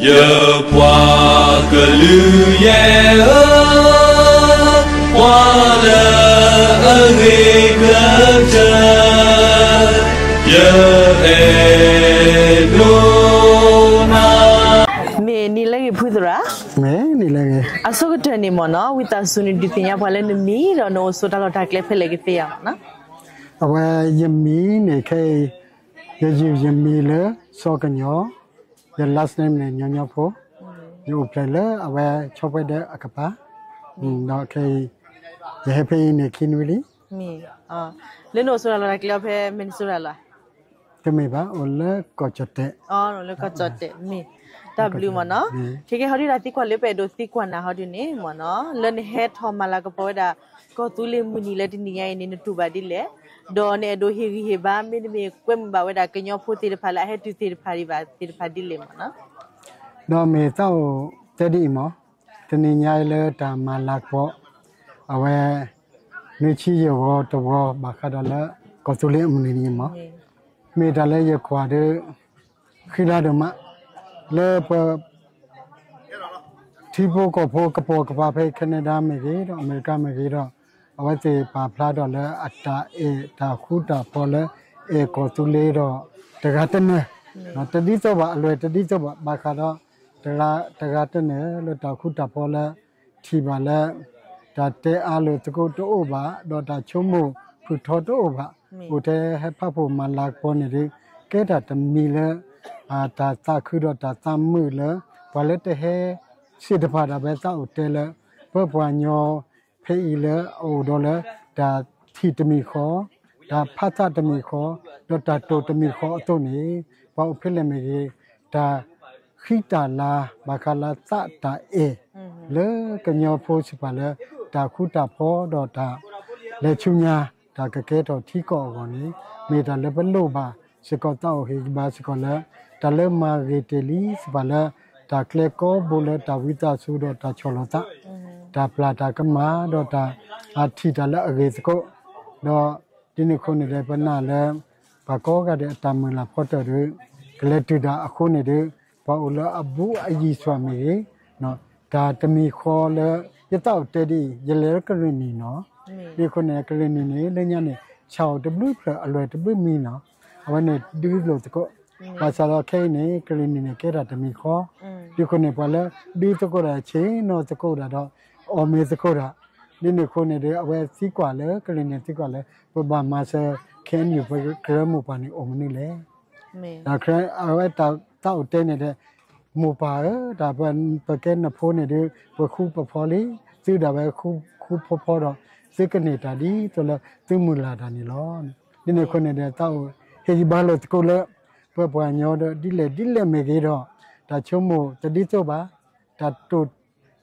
ယပှၤကလုာ်ယဲၢ်ဧၢ, ပှၤလၢအဂ့ၤကတၢၢ်, ယအဲၣ်ဒိးနၤ. မ့ၢ်နံၤလၢဂ့ၤဖုသရၣ်, မ့ၢ်နံၤလၢဂ့ၤ, အဆိကတၢၢ်န့ၣ်မ့ၢ်နီၤ ဝံသးစူၤန့ၣ် ဒုးသ့ၣ်ညါပှၤလၢနမံၤဒီးနအိၣ်ဆိးတၢ်လီၢ်တၢ်ကျဲဖဲလဲၣ်ကသ့ဧါမ့ၢ်နီၤ. အဝဲယမံၤန့ၣ်ခဲအံၤ, ယယုၢ်ယမံၤလၢစီၤကညီ, ယ last name န့ၣ် ညီညီဖိ, ယအိၣ်ဖျဲၣ်လၢအဝဲဆီဖှဲဒၢအကပၤ, ဒီးခဲအံၤ ယဟဲဖဲအံၤန့ၣ်ခံနွံလံ. မ့ၢ်, လၢနအိၣ်ဆိးတၢ်လီၢ်တၢ်ကျဲအီၤဖဲ Minnesota လီၤဧါ. တမ့ၢ်ဘၣ်, အိၣ်လၢကီၢ်ကၠီၣ်တဲၣ်, အိၣ်လၢကီၢ်ကၠီၣ်တဲၣ်, မ့ၢ်, တၢ်ဘျုးမ့ၢ်နီၤ. ခဲကဲဟီဒုးတၢ်သံကွၢ်လၢပအဲၣ်ဒိးသံကွၢ်နၤဟီဒုးန့ၣ်မ့ၢ်နီၤ လၢနဟဲထီၣ်မၤလၤကပီၤဝဲဒၣ် ကီၢ်သူလ့ၤမုၢ်နံၤလၢတနံၤညါအံၤန့ၣ် နတူၢ်ဘၣ်ဒ်လဲၣ်, ဒီးနအဲၣ်ဒိးဟ့ၣ်ဂံၢ်ဟ့ၣ်ဘါ မ့တမ့ၢ်ကွဲမုာ်ဘၣ်ဝဲဒၣ်ကညီဖိသ့ၣ်တဖၣ်လၢအဟဲတုၤသ့ၣ်တဖၣ်ဒံးဘၣ်သ့ၣ်တဖၣ်ဒ်လဲၣ်မ့ၢ်နီၤ. ဒီးမ့ၢ်သးအိၣ်တဲဒ်အံၤမ့ၢ်, တနံၤညါအံၤလၢတၢ်မၤလၤကပီၤ, အဝဲ နွံဆံယဲၢ်ဝီတဝီ ဘၣ်ဃးဒီးလၢကီၢ်သူလ့ၤအမုၢ်နံၤန့ၣ်မ့ၢ်, မ့ၢ်တၢ်လၢယကွၢ်ဒီး ဃံလၤဒိၣ်မး, လၢပ ထံဖိကီၢ်ဖိကပိာ်ကပၤဖဲ Canada မ့ၢ်ဂ့ၤ ဒီးအမဲရကၤမ့ၢ်ဂ့ၤဒီး အဝဲသ့ၣ်ပာ်ဖျါထီၣ်လၢအတၢ်အဲၣ်တၢ်ဃူတၢ်ဖိးလၢအဲၣ်ကီၢ်သူလ့ၤဒီး တဂၤတနၢၤ, တဒ်သိးဘၣ် အလွဲၢ်တဒ်သိးဘၣ် ဘၣ်ဃးဒီး တဂၤတနၢၤလၢတၢ်ဃူတၢ်ဖိးလၢ ထံၣ်ဘၣ်လၢ တၢ်တဲအါလိာ်သကိးတအိၣ်ဘၣ် ဒီးတၢ်ဆိကမိၣ်ဖုၣ်ထီတအိၣ်ဘၣ်, အိၣ်ထဲဟဲဖးဖှိၣ်မၤလၤကပီၤန့ၣ်ဒီး ကဲတၢ်တမံၤလၢ တၢ်သးခုဒီးတၢ်သးမုာ်လၢ ပှၤလၢတဟဲ သ့ၣ်တဖၣ်ဒၣ်ဝဲသးအိၣ်တဲလၢ ပပှၤကညီဖဲအံၤလၢအအိၣ်ဒီးလၢ တၢ်ထံၣ်တမံၤဃီ, တၢ်ဖးသးတမံၤဃီ, ဒီးတၢ်တိာ်တမံၤဃီအသိးန့ၣ်, ပှၤအိၣ်ဖဲလဲၣ်မ့ၢ်ဂ့ၤ, တၢ်ဃံတၢ်လၤ ဘၣ်ဃးလၢသးတၢ်အဲၣ် လၢကညီဖိစ့ၢ်ကီးလၢ တၢ်ဃူတၢ်ဖိးဒီးတၢ်လဲၤဆူညါ တၢ်ကကဲထီၣ်ထံကီၢ်အဂီၢ်န့ၣ် မ့ၢ်တၢ်လၢပလိၣ်ဘၣ်စ့ၢ်ကီး သးအိၣ်ဟ့ၣ်ဂံၢ်ဘါစ့ၢ်ကီးလၢ တၢ်လၢမၤဂ့ၤတ့ၢ်လံစ့ၢ်ကီးလၢ တၢ်ကျဲကိးဘိလၢတၢ်ဝံသးစူၤဒီးတၢ်ဆီၣ်လီၤသး, တၢ်ပျၢ်တၢ်ကမၣ်ဒီးတၢ်အထံၣ်တၢ်လၢအဂ့ၤသကိး, ဒီးဒ်န့ၣ်အဃိန့ၣ်ဒီး ပနာ်လၢ ပှၤကိးဂၤဒဲးအတၢ်မုၢ်လၢ်ဖီတၢၢ်ဒီး ကလဲၤတုၤတၢ်အဃိန့ၣ်ဒီး ပှၤအိၣ်လၢအဘူးအယံၤစွာမ့ၢ်ဂ့ၤ, တၢ်တမံၤဃီလၢ ယသးအိၣ်တဲဒ်အံၤ ယလဲၤလၢကရ့ၣ်နံၣ်နီၤ, ဒ်အဃိန့ၣ် ကရ့ၣ်နံၣ်န့ၣ် လၢညါန့ၣ် ဆၣ်အိၣ်တဘျုးဖျၢၣ် အလွဲၢ်တဘျုးမံနီၤ, အဝဲန့ၣ်ဒုးလိာ်သကိး, ဘၣ်ဆၣ်ဒီးခဲအံၤန့ၣ် ကရ့ၣ်နံၣ်န့ၣ် ကဲတၢ်တမံၤဃီ, ဒ်အဃိန့ၣ် ပှၤလၢဒုးသကိးတၢ် ဆ့ၣ်နီၤသကိးတၢ်ဒီး အီၣ်မ့ၤသကိးတၢ်, ဒ်န့ၣ်အဃိန့ၣ်ဒီး အဝဲသံကွၢ်လၢ ကရ့ၣ်နံၣ်သံကွၢ်လၢ ပဘၣ်မၤစၢၤ ခဲအံၤ ပကရၢမိၢ်ပှၢ်န့ၣ် အိၣ်မနုၤလဲၣ် ဒီးအဝဲတၢ်သးအိၣ်တဲန့ၣ်ဒီး မိၢ်ပၢ်ဧၢ, တၢ်ပကဲနဖိန့ၣ်ဒီး ပဃူပဖိးလံ, သုဒၣ်ဝဲဃူဃူဖိးဖိးဒီး သုကန့ၢ်တၢ်ဒ်သိးလၢသုမုၢ်လၢ်တၢ်န့ၣ်လီၤ. ဒ်န့ၣ်အဃိန့ၣ်ဒီး သးအိၣ်ဟ့ၣ်ဂံၢ်ဘါလိာ်သကိးလၢ ပပှၤကညီဒီး ဒ်လဲၣ်ဒ်လဲၣ်မ့ၢ်ဂ့ၤဒီး တၢ်ဆိကမိၣ်တဒ်သိးဘၣ်, တၢ်တိာ်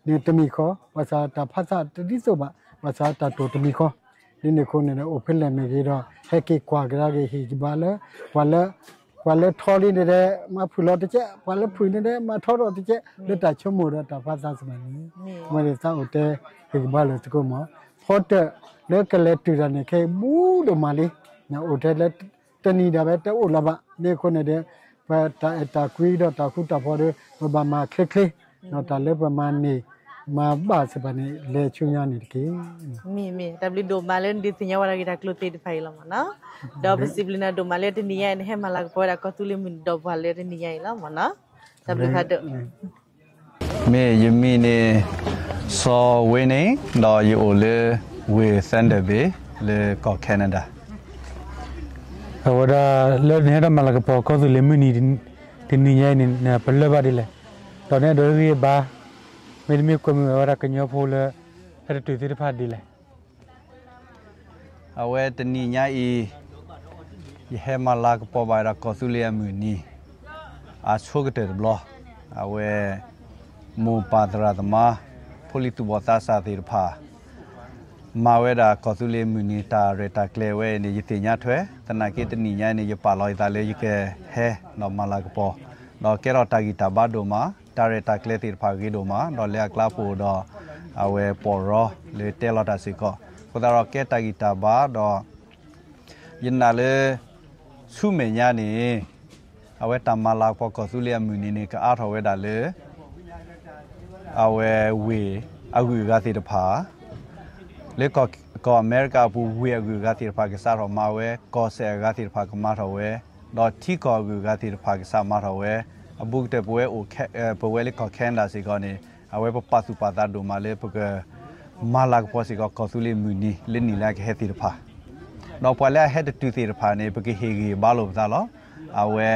န့ၣ်တမံၤဃီ, ဘၣ်ဆၣ်တၢ်ဖးသးတဒ်သိးဘၣ်, ဘၣ်ဆၣ်တၢ်တိာ်တမံၤဃီ, ဒ်န့ၣ်အဃိန့ၣ်ဒီး အိၣ်ဖဲလဲၣ်မ့ၢ်ဂ့ၤဒီး ဟဲက့ၤကွၢ်ကဒါက့ၤဟ့ၣ်ဂံၢ်ဘါလၢ ပှၤလၢ ပှၤလၢထီလံန့ၣ်ဒီး မၤဖုၣ်လီၤတကဲး, ပှၤလၢဖုၣ်န့ၣ်ဒီး မၤထီထီၣ်တကဲး, လၢတၢ်ဆိကမိၣ်ဒီးတၢ်ဖးသးစ့ၢ်ကီးန့ၣ်, အဝဲန့ၣ်သးအိၣ်တဲဟ့ၣ်ဂံၢ်ဘါလိာ်သကိးမး, ဖီတၢၣ်လၢကလဲၤတုၤတၢ်န့ၣ် ခဲအံၤဘူးဒိၣ်မးလံ, အိၣ်ထဲလၢတနံၤဒၣ်ဝဲတအိၣ်လၢၤဘၣ်, ဒ်အဃိန့ၣ်ဒီး ပတၢ်အဲၣ်တၢ်ကွံဒီးတၢ်ဃူတၢ်ဖိးဒီး ပဘၣ်မၤချ့ချ့, ဒီးတၢ်လၢပမၤန့ၢ် မၤဘၣ်စ့ၢ်ကီးန့ၣ် လဲၤဆူညါန့ၣ်တက့ၢ်. မ့ၢ်မ့ၢ် တၢ်ဘျုးဒိၣ်မးလၢနဒုးသ့ၣ်ညါဝဲဒၣ်ဂ့ၢ်တၢ်ကျိၤသ့ၣ်တဖၣ်အံၤလီၤမ့ၢ်နီၤ, ဒီးပစံးဘျုးနၤဒိၣ်မးလၢတနံၤညါအံၤ နဟဲမၤလၤကပီၤဝဲဒၣ်ကီၢ်သူလ့ၤမုၢ်နံၤဒီးပှၤလၢတနံၤညါအံၤလီၤမ့ၢ်နီၤ, တၢ်ဘျုးဖးဒိၣ်. မ့ၢ်ယမံၤန့ၣ် စီၤဝ့န့ၣ် ဒီးယအိၣ်လၢ ဝ့ၢ် Thunder Bay လၢကီၢ် Canada. အဝဲဒၣ်လၢနဟဲထီၣ်မၤလၤကပီၤကီၢ်သူလ့ၤမုၢ်နံၤတနံၤညါအံၤန့ၣ် နပလၢၢ်ဘၣ်ဒ်လဲၣ်, ဒီးနအဲၣ်ဒိးဟ့ၣ်ဂံၢ်ဘါ မ့တမ့ၢ်ကွဲမုာ်ဝဲဒၣ်ကညီဖိလၢ ဟဲတတုၤသ့ၣ်တဖၣ်ဒ်လဲၣ်. အဝဲတနံၤညါအံၤ ယဟဲမၤလၤကပီၤဘၣ်ဝဲဒၣ်ကီၢ်သူလ့ၤအမုၢ်နံၤ အဆိကတၢၢ်တဘျီ, အဝဲ မိၢ်ပၢ်သရၣ်သမါ ဖိလံၤသူၣ်ဘီၣ်သးစၢ်သ့ၣ်တဖၣ် မၤဝဲဒၣ်ကီၢ်သူလ့ၤမုၢ်နံၤတၢ်ရဲၣ်တၢ်ကျဲၤဝဲအံၤန့ၣ် ယသ့ၣ်ညါထွဲ, သနာ်က့တနံၤညါအံၤန့ၣ် ယပာ်လီၤယသးလၢယကဟဲ ဒီးမၤလၤကပီၤ, ဒီးကဲထီၣ်တၢ်ဂံၢ်တၢ်ဘါဒိၣ်မး, တၢ်ရဲၣ်တၢ်ကျဲၤသ့ၣ်တဖၣ်ဂ့ၤဒိၣ်မး, ဒီးလၢအကျါပူၤဒီး အဝဲပီၢ်ရီလၢတဲလီၤတၢ်စ့ၢ်ကီး, အဃိသတးဒီးကဲတၢ်ဂံၢ်တၢ်ဘါဒီး ယနာ်လၢ ဆူမဲာ်ညါန့ၣ် အဝဲတၢ်မၤလၤကပီၤကီၢ်သူလ့ၤအမုၢ်နံၤန့ၣ် ကအါထီၣ်ဝဲဒၣ်လၢ အဝဲဝ့ၢ်အဂုၤအဂၤသ့ၣ်တဖၣ် လၢကီၢ်အမဲရကၤအပူၤ ဝ့ၢ်အဂုၤအဂၤသ့ၣ်တဖၣ်ကစးထီၣ်မၤဝဲ, ကီၢ်စဲၣ်အဂၤသ့ၣ်တဖၣ်ကမၤထီၣ်ဝဲ, ဒီးထံကီၢ်အဂုၤအဂၤသ့ၣ်တဖၣ်ကစးမၤထီၣ်ဝဲ, အဘူးကတၢၢ်ပဝဲအိၣ်ခဲ, ပဝဲလၢကီၢ် Canada စ့ၢ်ကီးန့ၣ် အဝဲပပာ်သူၣ်ပာ်သးဒိၣ်မးလၢပက မၤလၤကပီၤစ့ၢ်ကီးကီၢ်သူလ့ၤမုၢ်နံၤ လၢနံၣ်လၢအကဟဲသ့ၣ်တဖၣ်, ဒီးပှၤလၢအဟဲတတုၤသ့ၣ်တဖၣ်န့ၣ် ပကဟ့ၣ်ဂံၢ်ဘါလိာ်ပသးလီၤ. အဝဲ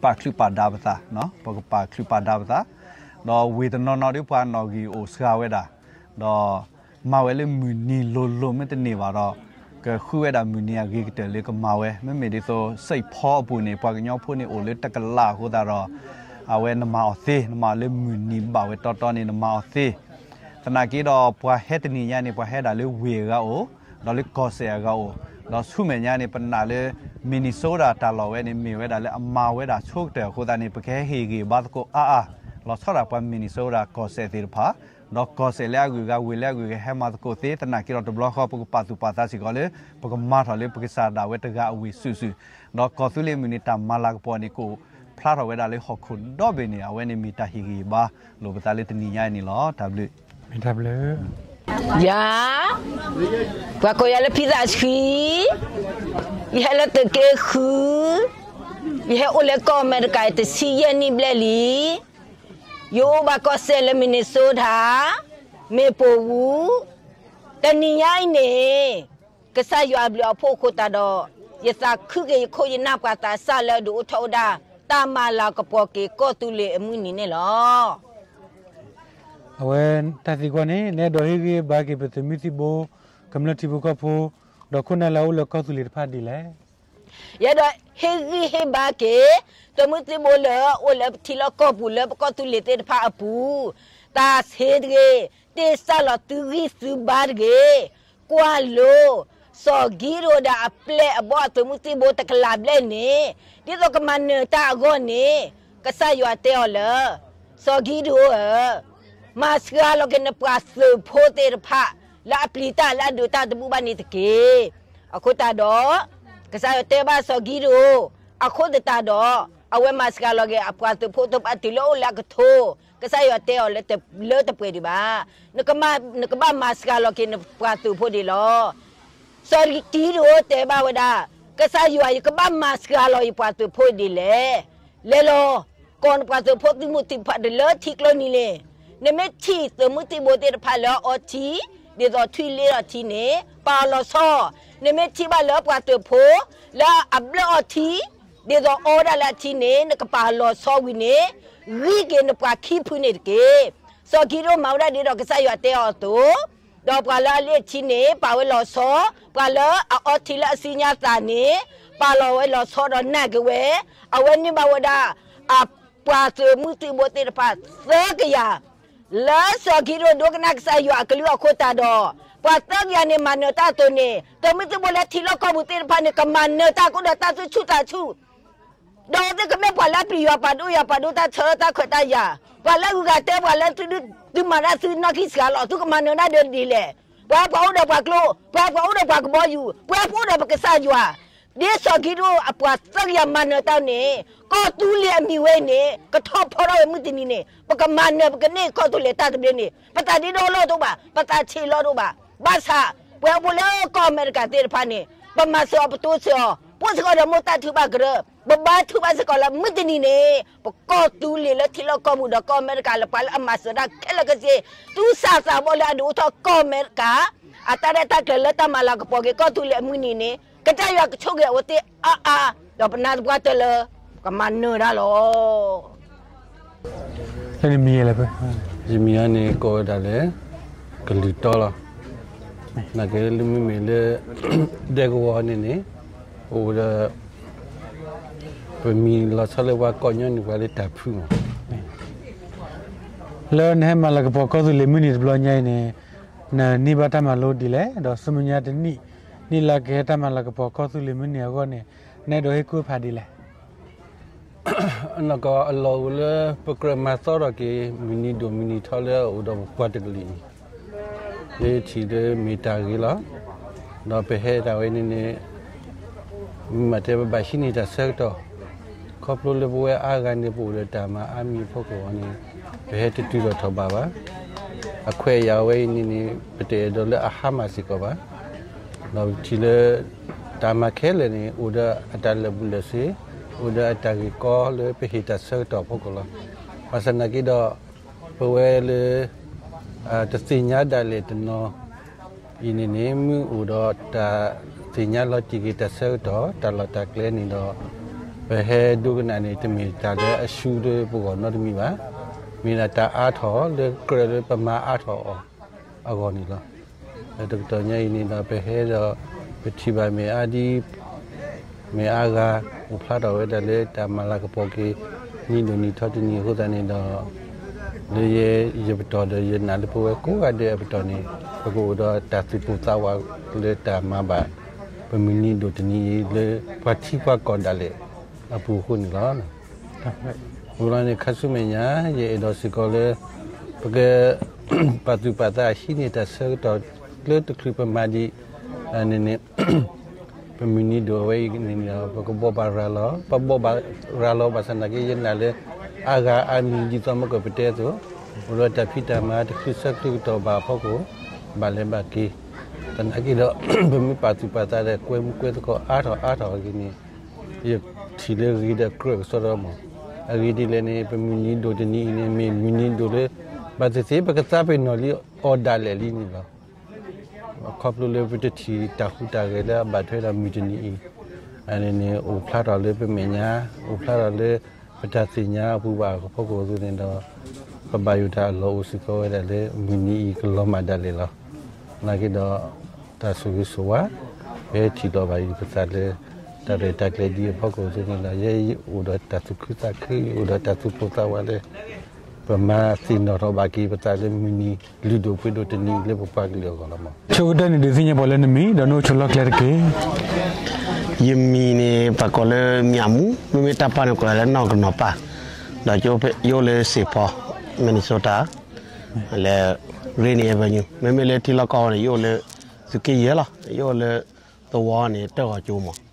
ပာ်ချုးပာ်ဒါပသး, ပကပာ်ချုးပာ်ဒါပသး, ဒီးဝ့ၢ်တနီၤနီၤဒီးပှၤနီၣ်ဂံၢ်အိၣ်စှၤဝဲဒၣ်, ဒီး မၤဝဲလၢမုၢ်နံၤလိၤလိၤမ့ၢ်တန့ၢ်ဘၣ်ဒီး ကဃုဝဲဒၣ်မုၢ်နံၤအဂ့ၤကတၢၢ်လၢကမၤဝဲ, မ့မ့ၢ်ဒ်သိး Saint Paul အပူၤန့ၣ် ပှၤကညီဖိန့ၣ်အိၣ်လၢတကလးအဃိသတးဒီး အဝဲနမၤအီၤသ့, နမၤအီၤလၢမုၢ်နံၤ ဘၣ်ဝဲတီတီန့ၣ် နမၤအီၤသ့. သနာ်က့ဒီး ပှၤဟဲတနံၤညါန့ၣ် ပှၤဟဲဒၣ်လၢဝ့ၢ်အဂၤအိၣ်, ဒီးလၢကီၢ်စဲၣ်အဂၤအိၣ်, ဒီးဆူမဲာ်ညါန့ၣ် ပနာ်လၢ Minnesota တၢ်လီၢ်ဝဲန့ၣ် မ့ၢ်ဝဲဒၣ်လၢအမၤဝဲဒၣ်ဆိကတၢၢ်အဃိသတးန့ၣ် ပကဟဲဟ့ၣ်ဂံၢ်ဘါသကိးအါအါ, လီၤဆီဒၣ်ပှၤ Minnesota ကီၢ်စဲၣ်သ့ၣ်တဖၣ်, ဒီးကီၢ်စဲၣ်လၢအဂုၤအဂၤ ဝ့ၢ်လၢအဂုၤအဂၤဟဲမၤသကိးသ့, သနာ်က့ဒီးတဘျီဃီ ပကပာ်သူၣ်ပာ်သးစ့ၢ်ကီးလၢ ပကမၤထီၣ်လၢပကစၢ်ဒၣ်ဝဲတဂၤအဝ့ၢ်စုာ်စုာ်, ဒီးကီၢ်သူလ့ၤမုၢ်နံၤတၢ်မၤလၤကပီၤန့ၣ် ကအိၣ်ဖျါထီၣ်ဝဲဒၣ်လၢဟီၣ်ခိၣ်ဒီဘ့ၣ်န့ၣ် အဝဲန့ၣ်မ့ၢ်တၢ်ဟ့ၣ်ဂံၢ်ဘါလိာ်ပသးလၢတနံၤညါအံၤန့ၣ်လီၤ. တၢ်ဘျုး, တၢ်ဘျုး. ယၤ, ပှၤကိးယၤလၢဖံသးဆှံ, ယဟဲလၢသုးက့ဃု, ယဟဲအိၣ်လၢကီၢ်အမဲရကၤတဆံယဲၢ်နံၣ်ဘျဲၣ်လံ. ယအိၣ်ဘၣ်ကီၢ်စဲၣ်လၢ Minnesota, Maplewood, တနံၤညါအံၤန့ၣ် ကစၢ်ယွၤအဘျုးအဖှိၣ်အဃိသတးဒီး ယသးခုက့ၤယခိၣ်ယနၢ်ပှၤသးစၢ်လၢအဒုးအိၣ်ထီၣ်ဝဲဒၣ် တၢ်မၤလၤကပီၤက့ၤကီၢ်သူလ့ၤအမုၢ်နံၤန့ၣ်လီၤ. အဝဲတၢ်သံကွၢ်န့ၣ် နအဲၣ်ဒိးဟ့ၣ်ဂံၢ်ဟ့ၣ်ဘါက့ၤပသုးမုၢ်သံၣ်ဘိ ကမျၢၢ်ထံဖိကီၢ်ဖိ ဒီးခိၣ်နၢ်လၢအအိၣ်လၢကီၢ်သူလ့ၤတဖၣ်ဒ်လဲၣ်. ယအဲၣ်ဒိးဟ့ၣ်ဂံၢ်ဟ့ၣ်ဘါက့ၤ သုးမုၢ်သံၣ်ဘိလၢအအိၣ်လၢပထံလီၢ်ကီၢ်ပူၤလၢပကီၢ်သူလ့ၤသ့ၣ်တဖၣ်အပူၤ, တၢ်ဆ့တဂ့ၤ, တ့ၢ်စၢ်လီၤသုဂံၢ်သုဘါတဂ့ၤ, ကွၢ်လိ, စီၤကံးဒဧိၣ်ဒီးအပျဲၢ်အဘီၣ်အသုးမုၢ်သံၣ်ဘိတကလးဘျဲၣ်န့ၣ် ဒ်သိးကမၤနၢၤတၢ်အဂီၢ်န့ၣ် ကစၢ်ယွၤတဲအီၤလၢ စီၤကံးဒဧိၣ်ဧၢ, မၤစှၤလီၤက့ၤနပှၤသုးဖိသ့ၣ်တဖၣ် လၢအပျံၤတၢ်လၢအဒုးတၢ်တဘူၣ်ဘၣ်န့ၣ်တက့ၢ်. အဃိသတးဒီး ကစၢ်ယွၤတဲဘၣ်စီၤကံးဒဧိၣ်, အဃိသတးဒီး အဝဲမၤစှၤလီၤက့ၤအပှၤသုးဖိသ့ၣ်တဖၣ်တုၤလၢအအိၣ်လၢအကထိ, ကစၢ်ယွၤတဲအီၤလၢတပှဲၤဒံးဘၣ်, နကဘၣ်မၤစှၤလီၤက့ၤနပှၤသုးဖိဒံးလီၤ. စီၤကံးဒဧိၣ်တဲဘၣ်ဝဲဒၣ်, ကစၢ်ယွၤ ယကဘၣ်မၤစှၤလီၤယပှၤသုးဖိဒ်လဲၣ်. လဲၤလီၤ, ကိးနပှၤသုးဖိသုးမုၢ်သံၣ်ဘိလၢထံကျိနံၤလ့ၤ. နမ့ၢ်ထံၣ်သုးမုၢ်သံၣ်ဘိသ့ၣ်တဖၣ်လၢအအီထံ, ဒ်သိးထွံၣ်လ့ထီၣ်ထံန့ၣ် ပာ်အီၤလီၤဆီ, နမ့ၢ်ထံၣ်ဘၣ်လၢပှၤသုးဖိ လၢအဘျၢၣ်အီထံ, ဒ်သိးအီဝဲဒၣ်လၢအထံန့ၣ် နကပာ်အီၤလီၤဆီဝံၤန့ၣ်, ဂံၢ်က့ၤနပှၤခံဖုန့ၣ်တက့ၢ်. စီၤကံးဒဧိၣ်မၤဝဲဒၣ်ဒ်သိးကစၢ်ယွၤတဲအီၤအသိး, ဒီးပှၤလၢအလ့ၣ်အထံန့ၣ် ပာ်ဝဲလီၤဆီ, ပှၤလၢအအီထံလၢအစုညါသးန့ၣ် ပာ်လီၤဝဲလီၤဆီဒီးနာ်က့ၤဝဲ, အဝဲန့ၢ်ဘၣ်ဝဲဒၣ် အပှၤသုးမုၢ်သံၣ်ဘိသ့ၣ်တဖၣ်သၢကယၤ, လၢစီၤကံးဒဧိၣ်ဒိကနၣ်ကစၢ်ယွၤအကလုၢ်အဃိသတးဒီး, ပှၤသၢကယၤန့ၣ်မၤနၢၤတၢ်အသိးန့ၣ် သုးမုၢ်သံၣ်ဘိလၢထံလီၢ်ကီၢ်ပူၤသ့ၣ်တဖၣ်န့ၣ် ကမၤနၢၤတၢ်ကအိၣ်ဒီးတၢ်သူၣ်ဆူၣ်သးဆူၣ် ဒီးသုကမ့ၢ်ပှၤလၢအပျံၤယွၤပာ်ဒိၣ်ယွၤပာ်ဒိၣ်တၢ်ဆၢလၢတၢ်ခွဲးတၢ်ယာ်, ပှၤလၢအဂုၤအဂၤတဲပှၤလၢသုဒုးသုမၤတၢ်သုနီၢ်ခံစှၤလီၤ သုကမၤနၢၤတၢ်ဒီးဒ်လဲၣ်. ပှၤပှၤအိၣ်ဒီးပှၤကျိ, ပှၤပှၤအိၣ်ဒီးပှၤကဘီယူၤ, ပှၤပှၤအိၣ်ဒီးပကစၢ်ယွၤ, ဒ်စီၤကံးဒဧိၣ်အပှၤသၢကယၤမၤနၢၤတၢ်န့ၣ်, ကီၢ်သူလ့ၤအမံၤဝဲအံၤန့ၣ် ကထီၣ်ဖီထီၣ်ဝဲမုၢ်တနံၤန့ၣ် ပကမၤနၢၤပကန့ၢ်ကီၢ်သူလ့ၤတၢ်သဘျ့န့ၣ် ပသးဒ့ဒီလီၢ်တအိၣ်ဘၣ်, ပသးဆံးလီၢ်တအိၣ်ဘၣ်. ဘၣ်ဆၣ် ပှၤအိၣ်ဖှိၣ်လၢကီၢ်အမဲရကၤသ့ၣ်တဖၣ်န့ၣ် ပမၤစၢၤအီၤပတိစၢၤအီၤ, ပအိၣ်စ့ၢ်ကီးဒီးမိၢ်သးထုဘၣ်ကရၢ, ပဘါထုဘၣ်စ့ၢ်ကီးလၢမုၢ်တနံၤန့ၣ် ပကီၢ်သူလ့ၤလၢထံလီၢ်ကီၢ်ပူၤဒီးကီၢ်အမဲရကၤလၢပှၤလၢအမၤစၢၤတၢ်ခဲလၢာ်ခဲဆ့, သူၣ်စၢ်သးဘီၣ်လၢအဒုးအိၣ်ထီၣ်ကီၢ်အမဲရကၤ အတၢ်ရဲၣ်တၢ်ကျဲၤလၢတၢ်မၤလၤကပီၤက့ၤကီၢ်သူလ့ၤအမုၢ်နံၤန့ၣ် ကစၢ်ယွၤကဆိၣ်ဂ့ၤအဝဲသ့ၣ်အါအါ, ဒီးပနၢ်သပှၢ်တၢၢ်လၢ ကမၤနၢၤတၢ်လီၤ. မံၤလၢ ယမံၤအံၤန့ၣ် ကိးဝဲဒၣ်လၢ ကလုၢ်တီလီၤ. နာ်က့လၢမ့မ့ၢ်လၢ ဒဲကဝီၤန့ၣ်န့ၣ် အိၣ်ဒီး ပမံၤလီၤဆီလၢပှၤကီၢ်ညီန့ၣ် ပှၤလၢတၢ်ဖုမး လၢနဟဲမၤလၤကပီၤကီၢ်သူလ့ၤမုၢ်နံၤတဘျီညါအံၤန့ၣ် နန့ၢ်ဘၣ်တၢ်မၤလိဒ်လဲၣ်, ဒီးဆူမဲာ်ညါတနံၣ် နံၣ်လၢကဟဲတၢ်မၤလၤကပီၤကီၢ်သူလ့ၤမုၢ်နံၤအဂီၢ်န့ၣ် နအဲၣ်ဒိးဟ့ၣ်ကူၣ်ဖးဒ်လဲၣ်. အနီၢ်ကီၢ်အလီၢ်အိၣ်လၢ ပကြၢးမၤသီထီၣ်က့ၤ မုၢ်နံၤဒိၣ်မုၢ်နံၤထီလၢအအိၣ်ဒီးပပှၤတကလုာ်အံၤ လၢထံၣ်လၢမ့ၢ်တၢ်ဂ့ၤလီၤ. ဒီးပဟဲဒၣ်ဝဲန့ၣ်န့ၣ် မ့ၢ်မးတဲပဘၣ်ဟံးန့ၢ်တၢ်ဆၢကတီၢ် ခီဖျိလၢပဝဲအါဂၤန့ၣ် ပအိၣ်ဒီးတၢ်မၤအါမံၤအဖီခိၣ်အံၤန့ၣ် ပဟဲတတုၤထီၣ်ထီၣ်ဘၣ်ဘၣ်. အခွဲးယာ်ဝဲအံၤန့ၣ်န့ၣ် ပတအဲၣ်ဒိးလၢအဟါမၢ်စ့ၢ်ကီးဘၣ်. ဒီးပထံၣ်လၢ တၢ်မၤခဲလၢာ်န့ၣ် အိၣ်ဒီးအတၢ်လၢာ်ဘူၣ်လၢာ်စ့, အိၣ်ဒီးအတၢ်ဂ့ၢ်ကီလၢပဟ့ၣ်တၢ်ဆၢကတီၢ်အဖီခိၣ်လီၤ. ဘၣ်ဆၣ်သနာ်က့ဒီး ပဝဲလၢ တသ့ၣ်ညါဒၣ်လဲာ်တနီၤ အံၤန့ၣ်န့ၣ် မ့ၢ်အိၣ်ဒီးတၢ်သ့ၣ်ညါလီၤတံၢ်က့ၤတၢ်ဆၢကတီၢ် တၢ်လီၢ်တၢ်ကျဲန့ၣ်ဒီး ပဟဲဒိကနၣ်န့ၣ် တမ့ၢ်တၢ်လၢအရှုံးလၢပဂီၢ်နီတမံၤဘၣ်. မ့ၢ်ဒၣ်တၢ်အါထီၣ်လၢကြၢးလၢပမၤအါထီၣ်အီၤအဂီၢ်န့ၣ်လီၤ. တကတီၢ်ညါအံၤန့ၣ်ဒီး ပဟဲဒီး ပထံၣ်ဘၣ်မ့ၢ်အါဒ် မ့ၢ်အါဂၤ အိၣ်ဖျါထီၣ်ဝဲဒၣ်လၢတၢ်မၤလၤကပီၤက့ၤ နံၤဒိၣ်နံၤထီတနံၤအဃိသတးန့ၣ်ဒီး လၢယဲ ယပတီၢ်ဒီးယနာ်လၢပဝဲကိးဂၤဒဲးအပတီၢ်န့ၣ် ပကအိၣ်ဒီးတၢ်သူၣ်ပိၢ်သးဝးလၢတၢ်မၤဘၣ် ပမုၢ်နံၤဒိၣ်တနံၤအံၤလၢ ပှၤထံပှၤကီၢ်ဒၣ်လဲာ်အပူၤအဃိန့ၣ်လီၤ. အဃိန့ၣ် ခါဆူမဲာ်ညါ ယအဲၣ်ဒိးစ့ၢ်ကီးလၢ ပက ပာ်သူၣ်ပာ်သးဟံးန့ၢ်တၢ်ဆၢကတီၢ်လၢတချုးပမၤဒံး န့ၣ်န့ၣ် ပမုၢ်နံၤဒိၣ်အဝဲအံၤန့ၣ်ဒီး ပကဘိးဘၣ်ရၤလီၤ, ပဘိးဘၣ်ရၤလီၤဘၣ်ဆၣ်သနာ်က့ ယနာ်လၢ အါဂၤအါမံၤဒ်သိးမ့ၢ်ကပတဲအသိး အိၣ်ဒီးတၢ်ဖံးတၢ်မၤတချုးဆၢချုးကတီၢ်ဘၣ်အဖီခိၣ် ဘၣ်လဲၤဘၣ်က့ၤ သနာ်က့ဒီး ပမ့ၢ်ပာ်သူၣ်ပာ်သးဒီး ကွဲမုာ်ကွဲသကိးအါထီၣ်အါထီၣ်အဂ့ၢ်န့ၣ် ယထံၣ်လၢဂ့ၤဒီးကြၢးကစီဒီမး. အဂ့ၢ်ဒ်လဲၣ်န့ၣ် ပမုၢ်နံၤဒိၣ်တနံၤအံၤန့ၣ် မ့ၢ်မုၢ်နံၤဒိၣ်လၢ ဘၣ်သ့ၣ်သ့ၣ် ပကသးပ့ၤနီၣ်လံအီၤဒၣ်လဲာ်လံန့ၣ်လီၤ. ခီဖျိလၢပတထံၣ်တၢ်ဟူးတၢ်ဂဲၤလၢအဘၣ်ထွဲဒီးမုၢ်တနံၤအံၤ န့ၣ်န့ၣ် အိၣ်ဖျါထီၣ်လၢပမဲာ်ညါ အိၣ်ဖျါထီၣ်လၢ ပတၢ်သ့ၣ်ညါအပူၤဘၣ်အဖီခိၣ်အသိးန့ၣ်ဒီး ပဘၣ်ယိၣ်တၢ်အလီၢ်အိၣ်စ့ၢ်ကီးဝဲဒၣ်လၢ မုၢ်နံၤအံၤကလီၤမၢ်ဒၣ်လဲာ်လီၤ. သနာ်က့ဒီး တၢ်ဆိၣ်ဂ့ၤဆိၣ်ဝါ ပဟဲထံၣ်လီၤဘၣ်အံၤပသးလၢ တၢ်ရဲၣ်တၢ်ကျဲၤဒ်အဖီခိၣ်အသိးန့ၣ်ဒီး ယဲယအိၣ်ဒီးတၢ်သူၣ်ခုသးခု ယအိၣ်ဒီးတၢ်သူၣ်ပိၢ်သးဝးလၢ ပမၤသ့ၣ်နီၣ်ထီၣ်ဘၣ်က့ၤပသးလၢမုၢ်နံၤလုၢ်ဒိၣ်ပှ့ၤဒိၣ်တနံၤအံၤလၢပပှၤကလုာ်အဂီၢ်လီၤမး. ဆိကတၢၢ်န့ၣ် ဒုးသ့ၣ်ညါပှၤလၢနမံၤ ဒီးနအိၣ်ဆိးလီၢ်ကျဲတက့ၢ်. ယမံၤန့ၣ် ပှၤကိးလၢမၠးမူ, မ့မ့ၢ်တၢ်ပၢ်န့ၣ်ကိးလၢနီၢ်ကနီၤပၢ်, ဒီးယအိၣ်လၢ Saint Paul, Minnesota, လၢ Rainier Avenue, မ့မ့ၢ်လၢထံလီၢ်ကီၢ်န့ၣ် ယအိၣ်လၢ သုးက့ယဲၢ်လီၤ, ယအိၣ်လၢ သဝီန့ၣ် တၢၢ်ဂီၤကၠိမး.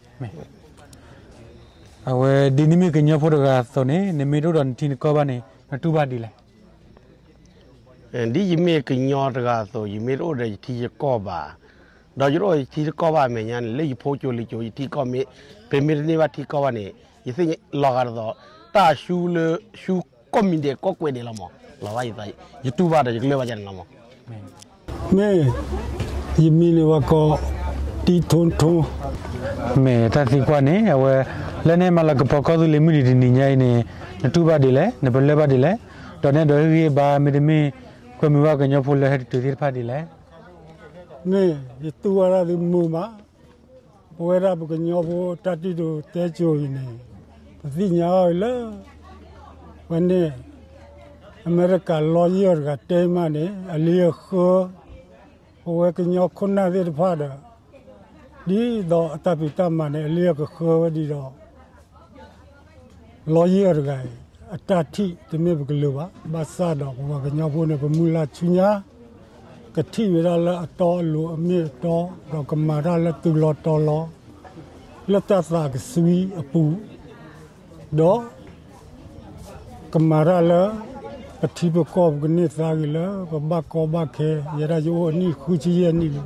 အဝဲဒ်နမ့ၢ်ကညီဖိတဂၤအသိးန့ၣ် နမ့ၢ်တအိၣ်ဒီးနထံနကီၢ်ဘၣ်န့ၣ် နတူၢ်ဘၣ်ဒ်လဲၣ်. ဒ်ယမ့ၢ်ကညီတဂၤအသိး ယမ့ၢ်တအိၣ်ဒီးယထံယကီၢ်ဘၣ်, ဒီးယတအိၣ်ယထံယကီၢ်ဘၣ်အမဲာ်ညါန့ၣ် လၢယဖိကၠိလံၤကၠိ ယထံကီၢ်မ့ၢ် ပမ့ၢ်တန့ၢ်ဘၣ်ထံကီၢ်ဘၣ်န့ၣ် ယသ့ၣ်ညါလီၤဂာ်ဒ်သိး တၢ်ဆူလၢဆူကိးမံၤဒဲးကိးကွဲးဒဲးလီၤမး, လီၤဘၣ်ယသး ယတူၢ်ဘၣ်ဒီးယကလၢၢ်ဘၣ်ဒ်န့ၣ်လီၤမး. မ့ၢ် ယမံၤန့ၣ်ပှၤကိး တံထိထိ. မ့ၢ်တၢ်သံကွၢ်န့ၣ် အဝဲ လၢနဟဲမၤလၤကပီၤကီၢ်သူလ့ၤမုၢ်နံၤတနံၤညါအံၤန့ၣ် နတူၢ်ဘၣ်ဒ်လဲၣ်, နပလၢၢ်ဘၣ်ဒ်လဲၣ်, ဒီးနအဲၣ်ဒိးဟ့ၣ်ဂံၢ်ဘါမ့တမ့ၢ် ကွဲမုာ်ဘၣ်ကညီဖိလၢဟဲတတုၤသ့ၣ်တဖၣ်ဒ်လဲၣ်. မ့ၢ်ယတူၢ်ဘၣ်ဒၣ်သုမုာ်မး, ပဝဲဒၣ်ပကညီဖိတၢ်တံၤဒိၣ်တဲကိၤအံၤန့ၣ် ပသ့ၣ်ညါအီၤလၢ ဝဲန့ၣ် အမဲရကၤလီယံၢ်တဂၤတဲမးန့ၣ် အလံအဃၢ ပဝဲကညီခိၣ်နၢ်သ့ၣ်တဖၣ်ဒီး ဒ်သိးအတၢ်ဖံးတၢ်မၤန့ၣ် အလံအကဃၢဝဲဒ်ဒီး လီယံၢ်တဂၤအံၤ အတၢ်ထံၣ်တမ့ၢ်ပကလုာ်ဘၣ်. ဘၣ်ဆၣ်ဒီးပပှၤကညီဖိန့ၣ် ပမုၢ်လၢ်ဆူညါ ကထံၣ်ဝဲဒၣ်လၢအတီအလိၤအမ့ၢ်အတီ ဒီးကမၤတၢ်လၢတုၤလီၤတီၤလီၤ လၢတၢ်သးကစွံအပူၤ ဒီး ကမၤတၢ်လၢ ပထံပကီၢ်ပကန့ၢ်သါဂ့ၤလၢ ပဘၣ်ကီဘၣ်ခဲ ယဲဒၣ်ယအိၣ်အနံၣ်ဃုဆံယဲၢ်နံၣ်လံ.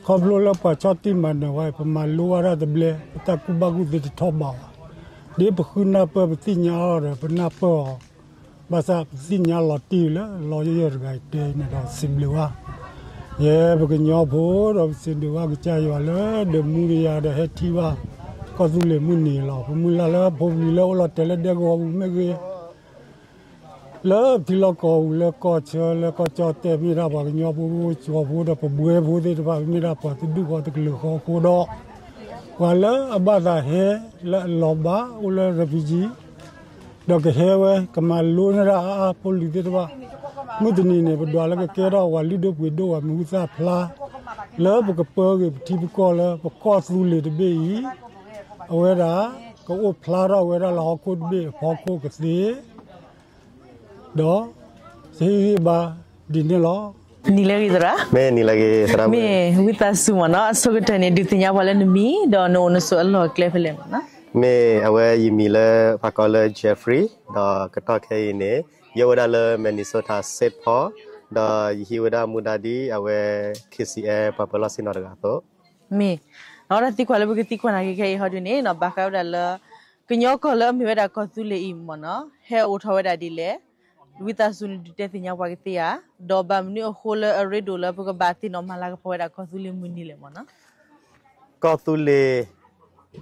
ခီဖျိလၢပှၤဆီၣ်တံၢ်မၤနၢၤဝဲ ပမၤလိဘၣ်တၢ်တဘျဲ ပတၢ်ကူၣ်ဘၣ်ကူၣ်သ့တထီၣ်ဘးဘၣ်. ဒ်ပဃုနၢ်ပၢၢ်ပသ့ၣ်ညါအီၤဒီး ပနၢ်ပၢၢ်အီၤ ဘၣ်ဆၣ်ပသ့ၣ်ညါလီၤတံၢ်လၢ လီယဲၢ်တဂၤအံၤတဲန့ၣ်ဒီးစံးဘျုးဘၣ် ယဲပကညီဖိဒီး ပစံးဘျုးဘၣ်ကစၢ်ယွၤလၢ ဒုးမူဒုးယၤဒီးဟဲထံၣ်ဘၣ် ကီၢ်သူလ့ၤမုၢ်နံၤလီၤ. ပမုၢ်လၢ်လၢဖိပလံၤလၢအိၣ်လီၤတဲာ်လၢဒဲကဝီၤပူၤမ့ၢ်ဂ့ၤ လၢထံလီၢ်ကီၢ်ပူၤလၢကီၢ်ဆၢလၢကီၢ်ကၠီၣ်တဲာ် မ့ၢ်ဒၣ်ပှၤကညီဖိကီၢ်ဖိဒီးပဘှဲဖိသ့ၣ်တဖၣ် မ့ၢ်ဒၣ်ပှၤတဒူၣ်ဃီတကလုာ်ဃီအဃိဒီး ပှၤလၢအဘၣ်သးဟဲလၢအလီၤဘၣ်အိၣ်လၢ refugee ဒီးကဟဲဝဲ ကမၤလိန့ၢ်ဒၣ်အါအါဖိလံၤသ့ၣ်တဖၣ် မုၢ်တနံၤန့ၣ် ပဒွးလၢကကဲထီၣ်ပှၤလုၢ်ဒိၣ်ပှ့ၤဒိၣ် ပှၤမံၤဟူသၣ်ဖျါ လၢပကပၢဂ့ၤပထံပကီၢ်လၢပကီၢ်သူလ့ၤတဘ့ၣ်အံၤ အဝဲဒၣ် ကအိၣ်ဖျါထီၣ်ဝဲဒၣ်လၢဟီၣ်ခိၣ်တဘ့ၣ်အဖီခိၣ်ကသ့ ဒီး ဟ့ၣ်ဂံၢ်ဘါဒ်န့ၣ်လီၤ. နံၤလၢအဂ့ၤသရၣ်, မ့ၢ်နံၤလၢအဂ့ၤသရၣ်, မ့ၢ်ဝံသးစူၤမ့ၢ်နီၤ အဆိကတၢၢ်န့ၣ် ဒုးသ့ၣ်ညါပှၤလၢနမံၤ ဒီးနအိၣ်နဆိးအလီၢ်အကျဲဖဲလဲၣ်မ့ၢ်နီၤ. မ့ၢ်အဝဲယမံၤလၢ ပှၤကိးလၢ Jeffrey ဒီးကတီၢ်ခဲအံၤန့ၣ် ယအိၣ်ဝဲဒၣ်လၢ Minnesota Saint Paul ဒီးယဟံးဝဲဒၣ်မူဒါဒ်အဝဲ ခ့စံအဲ ပှၤပၢၤလီၢ်ဆ့ၣ်နီၤတဂၤအသိး မ့ၢ် ဒီးတၢ်သံကွၢ်လၢပကသံကွၢ်နၤက့ၤခဲအံၤဟီဒုန့ၣ်နီၤ ဘၣ်ဃးဝဲဒၣ်လၢ ကညီကီၢ်လၢအမ့ၢ်ဝဲဒၣ်ကီၢ်သူလ့ၤအံၤမ့ၢ်နီၤ ဟဲအိၣ်ထီၣ်ဝဲဒၣ်ဒ်လဲၣ် ဝံသးစူၤနဒုးတဲသ့ၣ်ညါပှၤကသ့ဧါ, ဒီးဘၣ်မနုၤအဃိလၢအရ့ဒိၣ်လၢပကဘၣ်သ့ၣ်နီၣ်မၤလၤကပီၤဝဲဒၣ်ကီၢ်သူလ့ၤမုၢ်နံၤလဲၣ်မ့ၢ်နီၤ. ကီၢ်သူလ့ၤ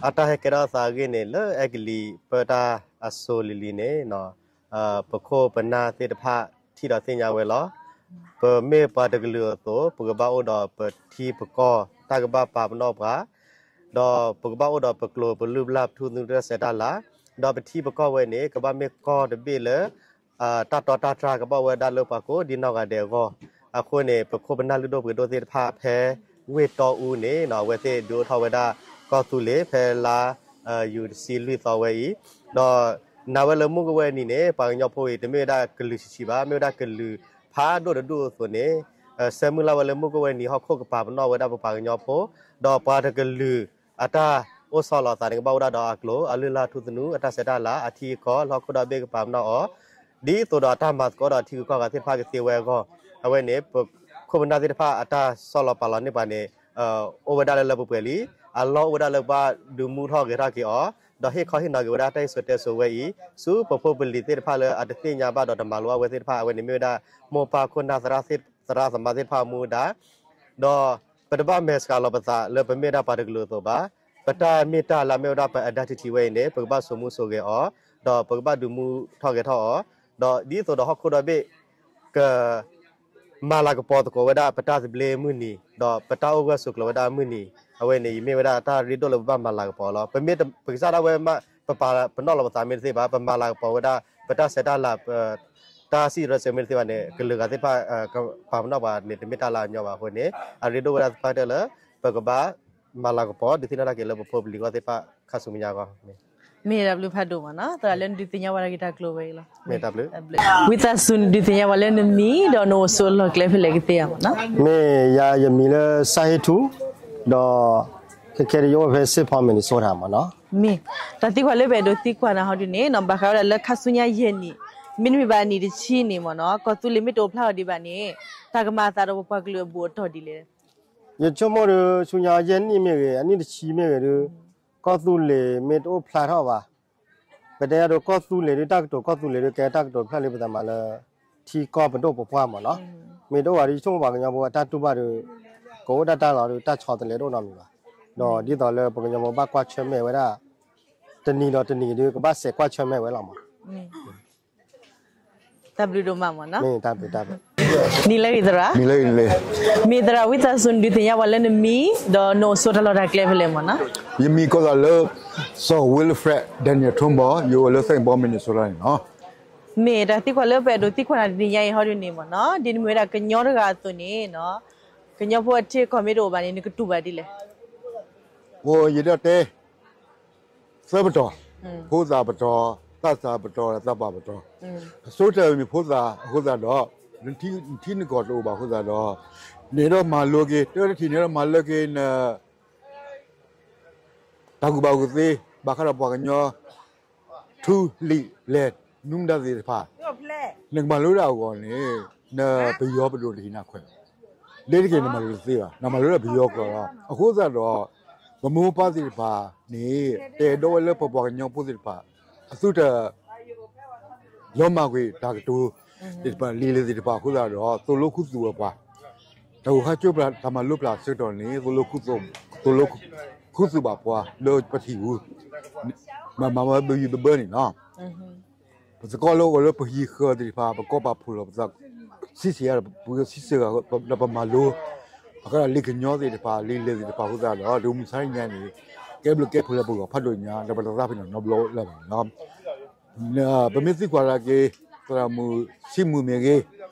အတၢ်ဟဲကဲထီၣ်သးအဂ့ၢ်န့ၣ် လၢအဲကလံးပၢတၢ်အစိၤလံၤလံၤန့ၣ် ပခိၣ်ပနၢ်သ့ၣ်တဖၣ်ထံၣ်ဒီးသ့ၣ်ညါဝဲလီၤ. ပမ့ၢ်ပှၤတကလုာ်အသိး ပကဘၣ်အိၣ်ဒီးပထံပကီၢ်တၢ်ကဘၣ်ပာ်ပနီၣ်ပှၤ ဒီးပကဘၣ်အိၣ်ဒီးပကျိာ်ပလုၢ်ပလၢ်ပထူသနူတၢ်ဆဲးတၢ်လၤ, ဒီးပထံပကီၢ်ဝဲန့ၣ် ကဘၣ်မ့ၢ်ကီၢ်တဘ့ၣ်လၢ တၢ်တီတၢ်တြၢ်ကဘၣ်ဝဲဒၣ်လၢပှၤကိးဒ်နီၢ်ဂၤဒဲးအဂီၢ်, အဃိန့ၣ် ပခိၣ်ပနၢ်လုၢ်ဒိၣ်ပှ့ၤဒိၣ်သ့ၣ်တဖၣ်ဖဲဝ့ၢ်တီအူန့ၣ် အဝဲသ့ၣ်ဒုးအိၣ်ထီၣ်ဝဲဒၣ်ကီၢ်သူလ့ၤ ဖဲလါ ယူၤတဆံလွံၢ်သီဝဲအံၤ, ဒီးနာ်ဝဲလၢမုၢ်ကဝဲၤနံၤန့ၣ် ပှၤကညီဖိအံၤ တမ့ၢ်ဝဲဒၣ်ကလုာ်ဆံးဆံးဘၣ်, မ့ၢ်ဝဲဒၣ်ကလုာ်ဖးဒိၣ်တဒူၣ်အသိးန့ၣ် ဆၢမုၢ်လၢ်ဝဲလၢမုၢ်ကဝဲၤနံၤ ဟီၣ်ခိၣ်ကပာ်ပနီၣ်ဝဲဒၣ်ပပှၤကညီဖိ, ဒီးပှၤတကလုာ်အတၢ်အိၣ်ဆီလီၤသးန့ၣ် ကဘၣ်အိၣ်ဒၣ်ဒီးအကျိာ် အလုၢ်အလၢ်ထူသနူ အတၢ်ဆဲးတၢ်လၤ အထံအကီၢ် လၢဟီၣ်ခိၣ်ဒီဘ့ၣ်ကပာ်ပနီၣ်အီၤ, ဒ်သိးဒီးအတၢ်မၤသကိးဒီးထံဂုၤကီၢ်ဂၤသ့ၣ်တဖၣ်ကသ့ဝဲအဂီၢ်, အဝဲန့ၣ် ပခိၣ်ပနၢ်သ့ၣ်တဖၣ်အတၢ်ဆီလီၤပာ်လီၤန့ၢ်ပှၤန့ၣ် အိၣ်ဝဲဒၣ်လၢလၢပှဲၤပှဲၤလံ, အလီၢ်အိၣ်ဝဲဒၣ်လၢကဘၣ်ဒုးမူထီၣ်ဂဲၤထီၣ်က့ၤအီၤ, ဒီးဟ့ၣ်ခီဟ့ၣ်နီၤက့ၤဝဲဒၣ်တၢ်ဟ့ၣ်စိၤတဲစိၤဝဲအံၤ ဆူပဖိပလံၤသ့ၣ်တဖၣ်လၢအတသ့ၣ်ညါဘၣ်ဒီးတမၤလိအဝဲသ့ၣ်တဖၣ် အဝဲန့ၣ်မ့ၢ်ဝဲဒၣ် မိၢ်ပၢ်ခိၣ်နၢ်သရၣ်သမါသ့ၣ်တဖၣ်အမူဒါ ဒီးပတဘၣ်မဲာ်ဆှးလီၤပသးလၢပမ့ၢ်ဒၣ်ပှၤတကလုာ်အသိးဘၣ်, ပတၢ်မ့ၢ်တၢ်လၢအမ့ၢ်ဝဲဒၣ်ပ identity ဝဲအံၤန့ၣ် ပကဘၣ်စိာ်မူစိာ်ဂဲၤအီၤ, ဒီးပကဘၣ်ဒုးမူထီၣ်ဂဲၤထီၣ်အီၤ, ဒီးဒ်သိးဒီးဟီၣ်ခိၣ်ဒီဘ့ၣ် က မၤလၤကပီၤသကိးဝဲဒၣ်ပတၢ်သဘျ့မုၢ်နံၤ ဒီးပတၢ်အိၣ်ဂၢၢ်ဆိးကျၢၤဝဲဒၣ်မုၢ်နံၤ, အဝဲန့ၣ် ယမ့ၢ်ဝဲဒၣ်တၢ်ရ့ဒိၣ်လၢပဘၣ်မၤလၤကပီၤလီၤ. ပမ့ၢ်ပကစၢ်ဒၣ်ဝဲမး ပပာ်ပနီၣ်လီၤပသးမ့ၢ်တသ့ဘၣ်, ပမၤလၤကပီၤဝဲဒၣ် ပတၢ်ဆဲးတၢ်လၤ ပတၢ်စံၣ်ရၢစဲးမ့ၢ်တသ့ဘၣ်န့ၣ် ကလုာ်ဂၤသ့ၣ်တဖၣ် ပာ်ပနီၣ်ပှၤန့ၣ် တမ့ၢ်တၢ်လၢအညီဘၣ်အဃိန့ၣ် အရ့ဒိၣ်ဝဲဒၣ်သပှၢ်တၢၢ်လၢ ပကဘၣ်မၤလၤကပီၤ ဒုးသ့ၣ်နီၣ်ထီၣ်က့ၤလၢပဖိပလံၤအဂီၢ်သ့ၣ်တဖၣ် ခါဆူမဲာ်ညါအဂီၢ် မ့ၢ်တၢ်ဘျုးဖးဒိၣ်မ့ၢ်နီၤ သရၣ်လၢနဒုးသ့ၣ်ညါဝဲဒၣ်က့ၤတၢ်ကျိၤဝဲအံၤလီၤ. မ့ၢ်တၢ်ဘျုး ဝံသးစူၤနဒုးသ့ၣ်ညါပှၤလၢနမံၤ ဒီးနအိၣ်ဆိးလီၢ်ကျဲဖဲလဲၣ်ကသ့ဧါမ့ၢ်နီၤ. မ့ၢ်ယၤယမံၤလၢစၢ်ဟ့ထူ, ဒီးခဲခဲဒၣ်ယအိၣ်ဖဲ Saint Paul Minnesota မ့ၢ်နီၤ. မ့ၢ် တၢ်သံကွၢ်လၢပအဲၣ်ဒိးသံကွၢ်နၤဟီဒုန့ၣ်နီၤ ဘၣ်ဃးဝဲဒၣ်လၢခါဆူညါယဲၢ်နံၣ် မ့တမ့ၢ်ဘၣ်အနံၣ်တဆံန့ၣ်မ့ၢ်နီၤ ကီၢ်သူလ့ၤမ့ၢ်တအိၣ်ဖျါထီၣ်ဒံးဘၣ်န့ၣ် တၢ်ကမၤအသးဒီးပပှၤကလုာ်အဘူးအတံၢ်ဒ်လဲၣ်. ယဆိကမိၣ်ဒီး ဆူညါယဲၢ်နံၣ်မ့ၢ်ဂ့ၤ အနံၣ်တဆံမ့ၢ်ဂ့ၤဒီး ကီၢ်သူလ့ၤမ့ၢ်တအိၣ်ဖျါထီၣ်ဘၣ် ပတဲအဒိ ကီၢ်သူလ့ၤဒုး တၢ်ကတိၤကီၢ်သူလ့ၤဒုး ကဲတၢ်ကတိၤဖျါလံပသးမးလၢ ထံကီၢ်ပဒိၣ်ပပှၢ်မ့ၢ်နီၤ. မ့ၢ်တအိၣ်ဘၣ်ဒီး ယဆိကမိၣ်ပှၤကညီဖိအတၢ်တူၢ်ဘၣ်ဒီး ကအိၣ်ဒၣ်တၢ်လီၤဒီး တၢ်ဆီတလဲတအိၣ်နီတမံၤဘၣ်. ဒီးဒ်သိးလၢပကညီဖိဘၣ်ကွၢ်ဆၢၣ်မဲာ်ဝဲဒၣ် တနံၤဒီးတနံၤဒီး ကဘၣ်စဲးကွၢ်ဆၢၣ်မဲာ်ဝဲလီၤမး. တၢ်ဘျုးဒိၣ်မးမ့ၢ်နီၤ. နံၤလၢအဂ့ၤသရၣ်, မ့ၢ်သရၣ်ဝံသးစူၤ နဒုးသ့ၣ်ညါပှၤလၢနမံၤ ဒီးနအိၣ်ဆိးတၢ်လီၢ်တၢ်ကျဲဖဲလဲၣ်မ့ၢ်နီၤ. ယမံၤကိးသးလၢ စီၤ Wilfred Daniel Turnbull ယအိၣ်လၢ Saint Paul Minnesota န့ၣ်လီၤ. မ့ၢ်တၢ်သံကွၢ်လၢပအဲၣ်ဒိးသံကွၢ်နၤတနံၤညါအံၤဟီဒုန့ၣ်မ့ၢ်နီၤ ဒ်နမ့ၢ်ဝဲဒၣ်ကညီတဂၤအသိးန့ၣ်နီၤ ကညီဖိအထံအကီၢ်မ့ၢ်တအိၣ်ဘၣ်န့ၣ် နကတူၢ်ဘၣ်ဒ်လဲၣ်. အိ ယဒၣ်တဲ သၢပတီၢ်, ဖိသၣ်ပတီၢ်, သးစၢ်ပတီၢ်, သးပှၢ်ပတီၢ်, အဆိကတၢၢ်မ့ၢ်ဖိသၣ်အဃိသတးဒီး နထံနကီၢ်တအိၣ်ဘၣ်အဃိသတးဒီး နအဲၣ်ဒိးမၤလိက့ၤ တၢ်တထံၣ်န့ၣ် အဲၣ်ဒိးမၤလိက့ၤန တၢ်ကူၣ်ဘၣ်ကူၣ်သ့ ဘၣ်ဃးဒီးပှၤကညီ ထူလံာ်လဲၢ် နူမတၤသ့ၣ်တဖၣ် နကမၤလိဒၣ်အဂီၢ်န့ၣ် နပယီၤပဒိၣ်တဟ့ၣ်နၤခွဲး လ့ၤတက့ၢ်နမၤလိတသ့ဘၣ် နမၤလိဒၣ်ပယီၤကျိာ်လီၤ. အဃိသတးဒီး ပမိၢ်ပၢ်သ့ၣ်တဖၣ်န့ၣ် တအဲၣ်ဒိးဝဲလၢပပှၤကညီဖိသ့ၣ်တဖၣ် အသုတ လီၤမၢ်ကွံာ်တၢ်ကတိၤသ့ၣ်တဖၣ် လံာ်လဲၢ်သ့ၣ်တဖၣ်အဃိသတးဒီး သိၣ်လိခူသူၣ်ဝဲပှၤ တၢ်ဂိၢ်ခါကၠိပျၢ်တၢ်မၤလိပျၢ်အဆၢကတီၢ်န့ၣ် သိၣ်လိခူသူၣ်ဘၣ်ပှၤလၢပထံၣ်ပူၤ မၤမၤဝဲဘၢယံၤဘၢဘၢန့ၣ်လီၤ. ပသကိးလၢဂီၤလၢပဟံၣ်ဃၢၤသ့ၣ်တဖၣ် ပကိးပာ်ဖှိၣ်လီၤပသး ဆံးစ့ၢ်ကီး ပကဆံးစ့ၢ်ကီးဒီးပမၤလိ ပဃးဒီးလံာ်ကညီသ့ၣ်တဖၣ် လံာ်လဲၢ်သ့ၣ်တဖၣ်အဃိသတးဒီး တုၤမုၢ်ဆါတနံၤညါန့ၣ် ကဲဘျုးကဲဖှိၣ်လၢပဂီၢ်ဖးဒိၣ်ညါ ဒီးပတသးပ့ၤနီၣ်နီတဘျီလၢၤဘၣ်န့ၣ်လီၤ. ပမ့ၢ်သံကွၢ်ဒၣ်က့ၤ သရၣ်မုၣ်ဆံးမုၢ်မ့ၢ်ဂ့ၤ,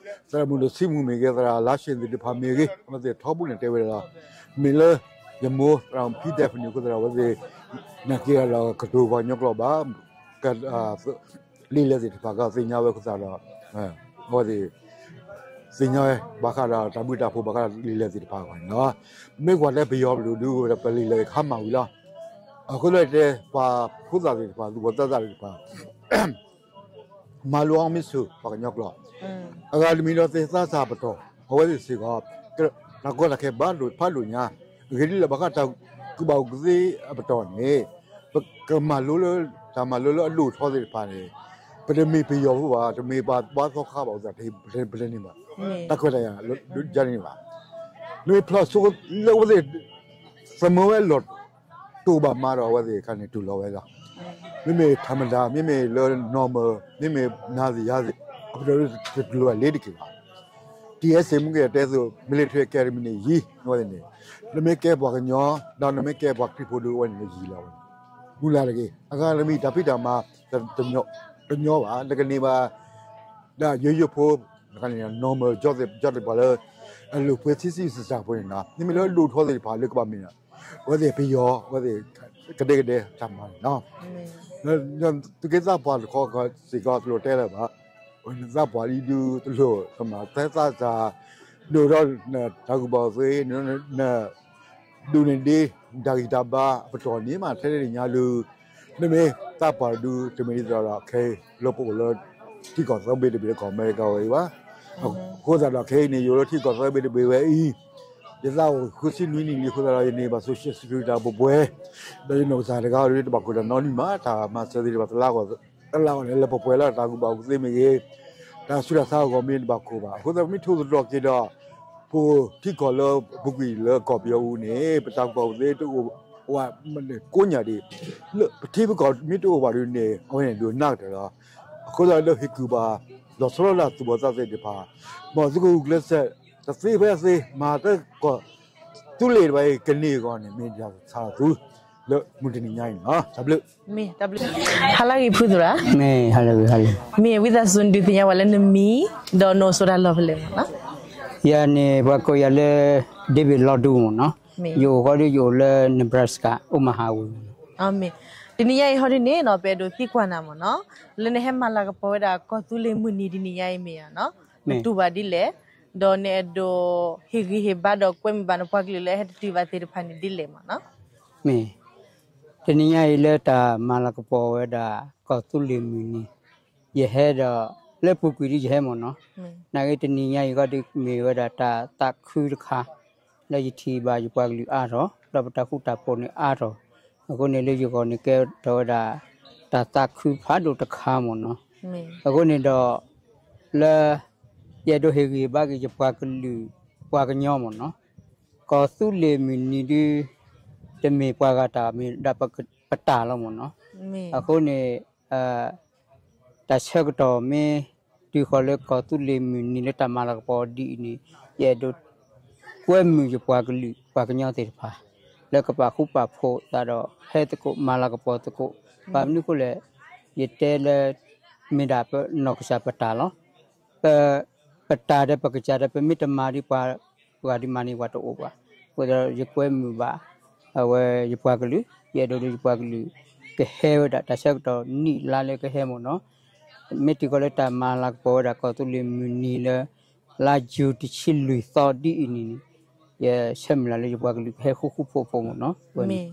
သရၣ်မုၣ်ဒိၣ်ဆံးမုၢ်မ့ၢ်ဂ့ၤ, သရၣ်လါဆ့ၣ်သ့ၣ်တဖၣ်မ့ၢ်ဂ့ၤ, အဝဲသ့ၣ်ထီဘိန့ၣ်တဲဝဲဒၣ်လီၤ. မ့ၢ်လၢယမိၢ်သရၣ်မုၣ်ဖံဒဲးဖဲန့ၣ်အဃိသတးဒီး အဝဲသ့ၣ် နာ်က့ၤဒီးကတိၤပှၤကညီကျိာ်ဘၣ် လံာ်လဲၢ်သ့ၣ်တဖၣ်ကသ့ၣ်ညါဝဲအဃိသတးဒီး အဝဲသ့ၣ် သ့ၣ်ညါဝဲ ဘၣ်ဃးဒီးတၢ်ဘျုးတၢ်ဖှိၣ် ဘၣ်ဃးဒီးလံာ်လဲၢ်သ့ၣ်တဖၣ်အဂီၢ်န့ၣ်လီၤ. မ့ၢ်ကွၢ်လၢပယီၤပဒိၣ်ဒုး ပလံာ်လဲၢ်ခါမၢ်ဝံၤလီၤ. အဃိသတးတဲ ပှၤဖိသၣ်သ့ၣ်တဖၣ် သူၣ်ဘီၣ်သးစၢ်သ့ၣ်တဖၣ် မၤလိအီၤမ့ၢ်ဆူၣ် ပှၤကညီကျိာ်, အဂၤတမံၤဒီးသ့ၣ်သးစၢ်ပတီၢ် အဝဲသ့ၣ်စ့ၢ်ကီး တၢ်ကီတၢ်ခဲဘၣ်ဒိၣ်ဖးဒိၣ်ညါ, အဂ့ၢ်ဒ်လဲၣ် ဘၣ်ဃးတၢ်ကူၣ်ဘၣ်ကူၣ်သ့အပတီၢ်န့ၣ် ပကမၤလိလၢ တၢ်မၤလိလၢအဒိၣ်ထီသ့ၣ်တဖၣ်န့ၣ် ပတမ့ၢ်ပယီၤဖိဘၣ်, တမ့ၢ်ပှၤဘါသီခါဘၣ်အဃိသတး ပတလဲၤန့ၢ်ဘၣ်, တၢ်ခွဲးတၢ်ယာ်ဒ်န့ၣ်ဘၣ်. မ့ၢ်ဖျါဆိလၢအဝဲသ့ၣ် သမၢဝဲလီၢ် တအိၣ်ဘၣ်မးဒီး အဝဲသ့ၣ်အခါန့ၣ် တူၢ်လိာ်ဝဲလီၤ. မ့မ့ၢ် ထးမတၤ မ့မ့ၢ်လၢ normal မ့မ့ၢ်နၤသ့ၣ်ယၤသ့ၣ် အပတီၢ်တလိၣ်လၢၤတက့ၢ်ဘၣ်. ထံၣ်အဲစ့ၣ်မူက့ၤတဲသိး military academy န့ၣ်ယံၤ အဝဲသ့ၣ်န့ၣ် နမ့ၢ်ကဲပှၤကညီ ဒီးနမ့ၢ်ကဲပှၤခရံာ်ဖိဒုး အဝဲန့ၣ်ယံၤလီၤဝဲန့ၣ် မူလၢတဂ့ၤ အဂၤတမံၤတၢ်ဖံးတၢ်မၤ တညီဘၣ် တကန့ၢ်ဘၣ် ဒီးယိယိဖိ normal ကၠီသ့ၣ်ပှၤလၢ အလိာ်ပှဲၤဆံးဆံးစၢ်စၢ်ဖိန့ၣ်နီၤ မ့မ့ၢ်လၢအဒိၣ်ထီသ့ၣ်တဖၣ်လၢကဘၣ်မ့ၢ် အဝဲသ့ၣ်ပယီၤ အဝဲသ့ၣ် ကဒဲကဒဲတၢ်မၤန့ၣ်နီၤ သုးက့သးပှၢ်တခီစ့ၢ်ကီးတလိၣ်တဲလၢၤဘၣ်, သးပှၢ်ဒ်ဒုတလိၣ် ကမၤသဲသးစၢ် ဒိၣ်ဒီး တၢ်ကူၣ်ဘၣ်ကူၣ်သ့ ဒိၣ်န့ၢ်ဒ့ တၢ်ဂံၢ်တၢ်ဘါအပတီၢ်န့ၣ်မး ထဲတနံၤညါဒု နမ့ၢ်သးပှၢ်ဒု တမ့ၢ်ဒ်သိးဒီး ခဲအံၤလၢပအိၣ်လၢ ထံကီၢ်သၢဘ့ၣ်တဘ့ၣ်လၢကီၢ်အမဲရကၤဝဲအံၤဘၣ်. အဃိသတးဒီး ခဲအံၤန့ၣ် ယအိၣ်လၢထံကီၢ်သၢဘ့ၣ်တဘ့ၣ်ဝဲအံၤ ယသးအိၣ်ဃုဆံနွံနံၣ်လံအဃိသတးဒီး ယန့ၢ်ဘၣ် social security တၢ်ပှဲၤပှဲၤ, ဒီးယနီၢ်ကစၢ်တဂၤဒု တဘၣ်ခိၣ်တၢ်နီတမံၤဘၣ်, တၢ်မၤစၢၤသ့ၣ်တဖၣ်တလါဂီၢ် တလါဂီၢ်န့ၣ် လၢပှဲၤပှဲၤလၢတၢ်ကူၣ်ဘၣ်ကူၣ်သ့မ့ၢ်ဂ့ၤ, တၢ်ဆူးတၢ်ဆါအဂီၢ်မ့ၢ်တဘၣ်ခိၣ်ဘၣ်. အဃိသတး ပမ့ၢ်ထိၣ်သတြီၤက့ၤဒီး ပထံကီၢ်လၢပူၤကွံာ်လၢကီၢ်ပယီၤပူၤန့ၣ် ပတၢ်ကူၣ်ဘၣ်ကူၣ်သ့တအိၣ်ဝဲကိးညါဒံး, လၢပထံပကီၢ်မ့ၢ်တအိၣ်ဘၣ်ဒုန့ၣ် အဝဲန့ၣ်ဒုးနးကတၢၢ်လီၤ. အဃိသတးလၢဟ့ၣ်ကူၣ်ဘၣ် လီၤဆီလီၤလးသူၣ်ဘီၣ်သးသ့ၣ်တဖၣ် မ်သုကဂုာ်ကျဲးစၢး တသ့ဖဲသ့ မၤတၢ်ကီၢ်သူလ့ၤတဖၣ်အံၤ ကန့ၢ်အဂီၢ်န့ၣ် မ့ၢ်ဒၣ်ဆါလီၤသု လၢမုၢ်တနံၤညါအံၤန့ၣ်လီၤ. တၢ်ဘျုး မ့ၢ်တၢ်ဘျုး ဟါလၢဂ့ၤဖုသရၣ်, မ့ၢ်ဝံသးစူၤဒုးသ့ၣ်ညါပှၤလၢနမံၤ ဒီးနအိၣ်ဆိးတၢ်လီၢ်ဖဲလဲၣ်မ့ၢ်နီၤ. ယၤန့ၣ် ပှၤကိးယၤလၢ David လီၤဒူမ့ၢ်နီၤ, ယအိၣ်ဃီဒီးယအိၣ်လၢ Nebraska Omaha ဝ့ၢ်မ့ၢ်နီၤ. တနံၤညါအံၤဟီဒုန့ၣ်နီၤ ပအဲၣ်ဒိးသံကွၢ်နၤမ့ၢ်နီၤ, လၢနဟဲမၤလၤကပီၤဝဲဒၣ်ကီၢ်သူလ့ၤမုၢ်နံၤတနံၤညါအံၤမ့ၢ်ဧါနီၤ, နတူၢ်ဘၣ်ဒ်လဲၣ်, ဒီးနအဲၣ်ဒိးဟ့ၣ်ဂံၢ်ဟ့ၣ်ဘါဒီးကွဲမုာ်ဘၣ်နပှၤကလုာ်လၢအဟဲတတုၤဘၣ်သ့ၣ်တဖၣ်န့ၣ်ဒ်လဲၣ်မ့ၢ်နီၤ. မ့ၢ် တနံၤညါအံၤလၢတၢ်မၤလၤကပီၤဝဲဒၣ် ကီၢ်သူလ့ၤမုၢ်နံၤ, ယဟဲဒီး လၢပူၤကွံာ်ဒ်ယဟဲမ့ၢ်နီၤ, နာ်က့တနံၤညါအံၤဂီၢ်ဒုးမ့ၢ်ဝဲဒၣ်တၢ်သးခုတခါ, လၢယထံၣ်ဘၣ်ယပှၤကလုာ်အါထီၣ် ဒီးပတၢ်ဃူတၢ်ဖိးန့ၣ်အါထီၣ်, အဃိန့ၣ်လၢယဂီၢ်န့ၣ်ကဲထီၣ်ဝဲဒၣ် တၢ်သးခုဖးဒိၣ်တခါမ့ၢ်နီၤ. အဃိန့ၣ်ဒီး လၢ ယအဲၣ်ဒိးဟ့ၣ်ဂံၢ်ဘါက့ၤယပှၤကလုာ် ပှၤကညီမ့ၢ်နီၤ, ကီၢ်သူလ့ၤမုၢ်နံၤဒု တမ့ၢ်ပှၤဂၤတၢ်မ့ၢ်ဒၣ်ပတၢ်လီၤမ့ၢ်နီၤ. အဃိန့ၣ် တၢ်ဆၢကတီၢ်မ့ၢ်တုၤဃီၤလၢကီၢ်သူလ့ၤမုၢ်နံၤလၢတၢ်မၤလၤကပီၤဒ်အံၤန့ၣ် ယအဲၣ်ဒိးကွဲမုာ်ယပှၤကလုာ် ပှၤကညီသ့ၣ်တဖၣ် လၢကပာ်ဃူပာ်ဖိးသးဒီးဟဲသကိးမၤလၤကပီၤသကိး, ဘၣ်မနုၤအဃိလဲၣ်, ယတဲလၢ မ့ၢ်ဒၣ်ပနီၢ်ကစၢ်ပတၢ်လီၤ. ပ ပတၢ်ဒီးပကစၢ်ဒီး ပမ့ၢ်တမၤဒ်ပှၤ ပှၤဂၤဒုးမၤန့ၢ်ပှၤတအိၣ်ဘၣ်. အဃိသတးဒီး ယကွဲမုာ်ဘၣ် အဝဲယပှၤကလုာ်, ယအဲၣ်ဒိးဒီးယပှၤကလုာ် ကဟဲဝဲဒၣ် တၢ်ဆၢကတီၢ်နံၣ်လါလၢကဟဲမ့ၢ်နီၤ, မ့ၢ်တုၤဃီၤလၢတၢ်မၤလၤကပီၤဝဲဒၣ်ကီၢ်သူလ့ၤမုၢ်နံၤလၢ လါယူၤတဆံလွံၢ်သီဒ်အံၤန့ၣ်န့ၣ်, ယဆၢမုၢ်လၢ်လၢယပှၤကလုာ်ကဟဲဃူဃူဖိးဖိးမ့ၢ်နီၤ. မ့ၢ်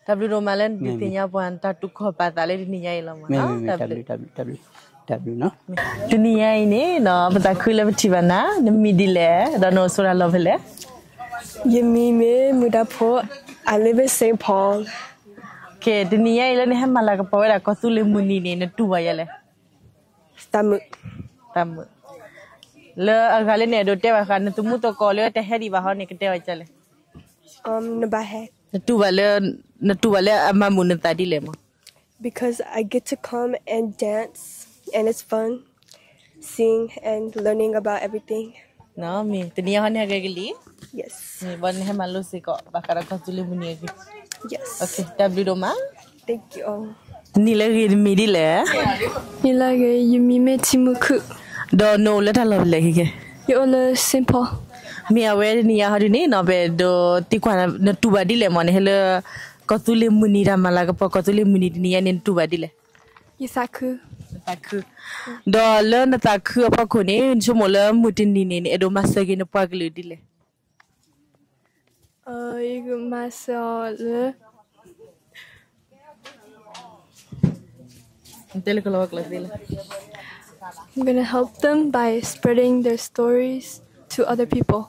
တၢ်ဘျုးဒိၣ်မးလၢနဒုးသ့ၣ်ညါပှၤနတၢ်တူၢ်ခီၣ်ပာ်သးလၢတနံၤညါအံၤလီၤမ့ၢ်နီၤ. တၢ်ဘျုး တၢ်ဘျုးနီၤ. တနံၤညါအံၤန့ၣ်နီၤ ပသးခုလၢပထံၣ်ဘၣ်နၤ, နမံၤဒ်လဲၣ် ဒီးနအိၣ်ဆိးတၢ်လီၢ်ဖဲလဲၣ်. ယမံၤမ့ၢ်မုၢ်တၢ်ဖိ, I live in Saint Paul. ကဲ တနံၤညါအံၤလၢနဟဲမၤလၤကပီၤဝဲဒၣ်ကီၢ်သူလ့ၤမုၢ်နံၤန့ၣ် နတူၢ်ဘၣ်ယၤလဲၣ်. တၢ်မုာ်, တၢ်မုာ်, လၢအဂၤလၢနအဲၣ်ဒိးတဲဘၣ်ဃး နသမူသကိးလၢတဟဲဒံးဘၣ်ဟီန့ၣ် ကတဲအီၤဒ်လဲၣ်. နတူၢ်ဘၣ်လၢ, နတူၢ်ဘၣ်လၢအမၤမုာ်နသးဒ်လဲၣ်မး. Because I get to come and dance and it's fun, sing and learning about everything. မ့ၢ် တနံၤအံၤဟီန့ၣ် ဟဲက့ၤကလံၤ, မ့ၢ်ဘၣ်နဟဲမၤလိစ့ၢ်ကီး ဘၣ်ဃးဒီးကီၢ်သူလ့ၤမုၢ်နံၤအဂ့ၢ်. တၢ်ဘျုးဒိၣ်မး. နံၤလၢအဂ့ၤ နမံၤဒ်လဲၣ်. နံၤလၢအဂ့ၤ ယမံၤမ့ၢ်ထံမုၢ်ခုၣ်. ဒီးနအိၣ်လၢတၢ်လီၢ်ဖဲလဲၣ်ခဲကဲ. ယအိၣ်လၢ Saint Paul. မ့ၢ်အဝဲတနံၤအံၤဟီဒုန့ၣ်နီၤ ပအဲၣ်ဒိးသံကွၢ်နၤ နတူၢ်ဘၣ်ဒ်လဲၣ်မး နဟဲလၢ ကီၢ်သူလ့ၤမုၢ်နံၤ တၢ်မၤလၤကပီၤ ကီၢ်သူလ့ၤမုၢ်နံၤတနံၤအံၤန့ၣ် နတူၢ်ဘၣ်ဒ်လဲၣ်. ယသးခု, ယသးခု. ဒီးလၢနသးခုအဖီခိၣ်န့ၣ် နဆိကမိၣ်လၢမုၢ်တနံၤန့ၣ် နအဲၣ်ဒိးမၤစၢၤက့ၤနပှၤကလုာ်ဒ်လဲၣ်. ယကမၤစၢၤအီၤလၢ တဲလၢကလီၤဝဲကျိာ်သ့လီၤ. I'm gonna help them by spreading their stories to other people.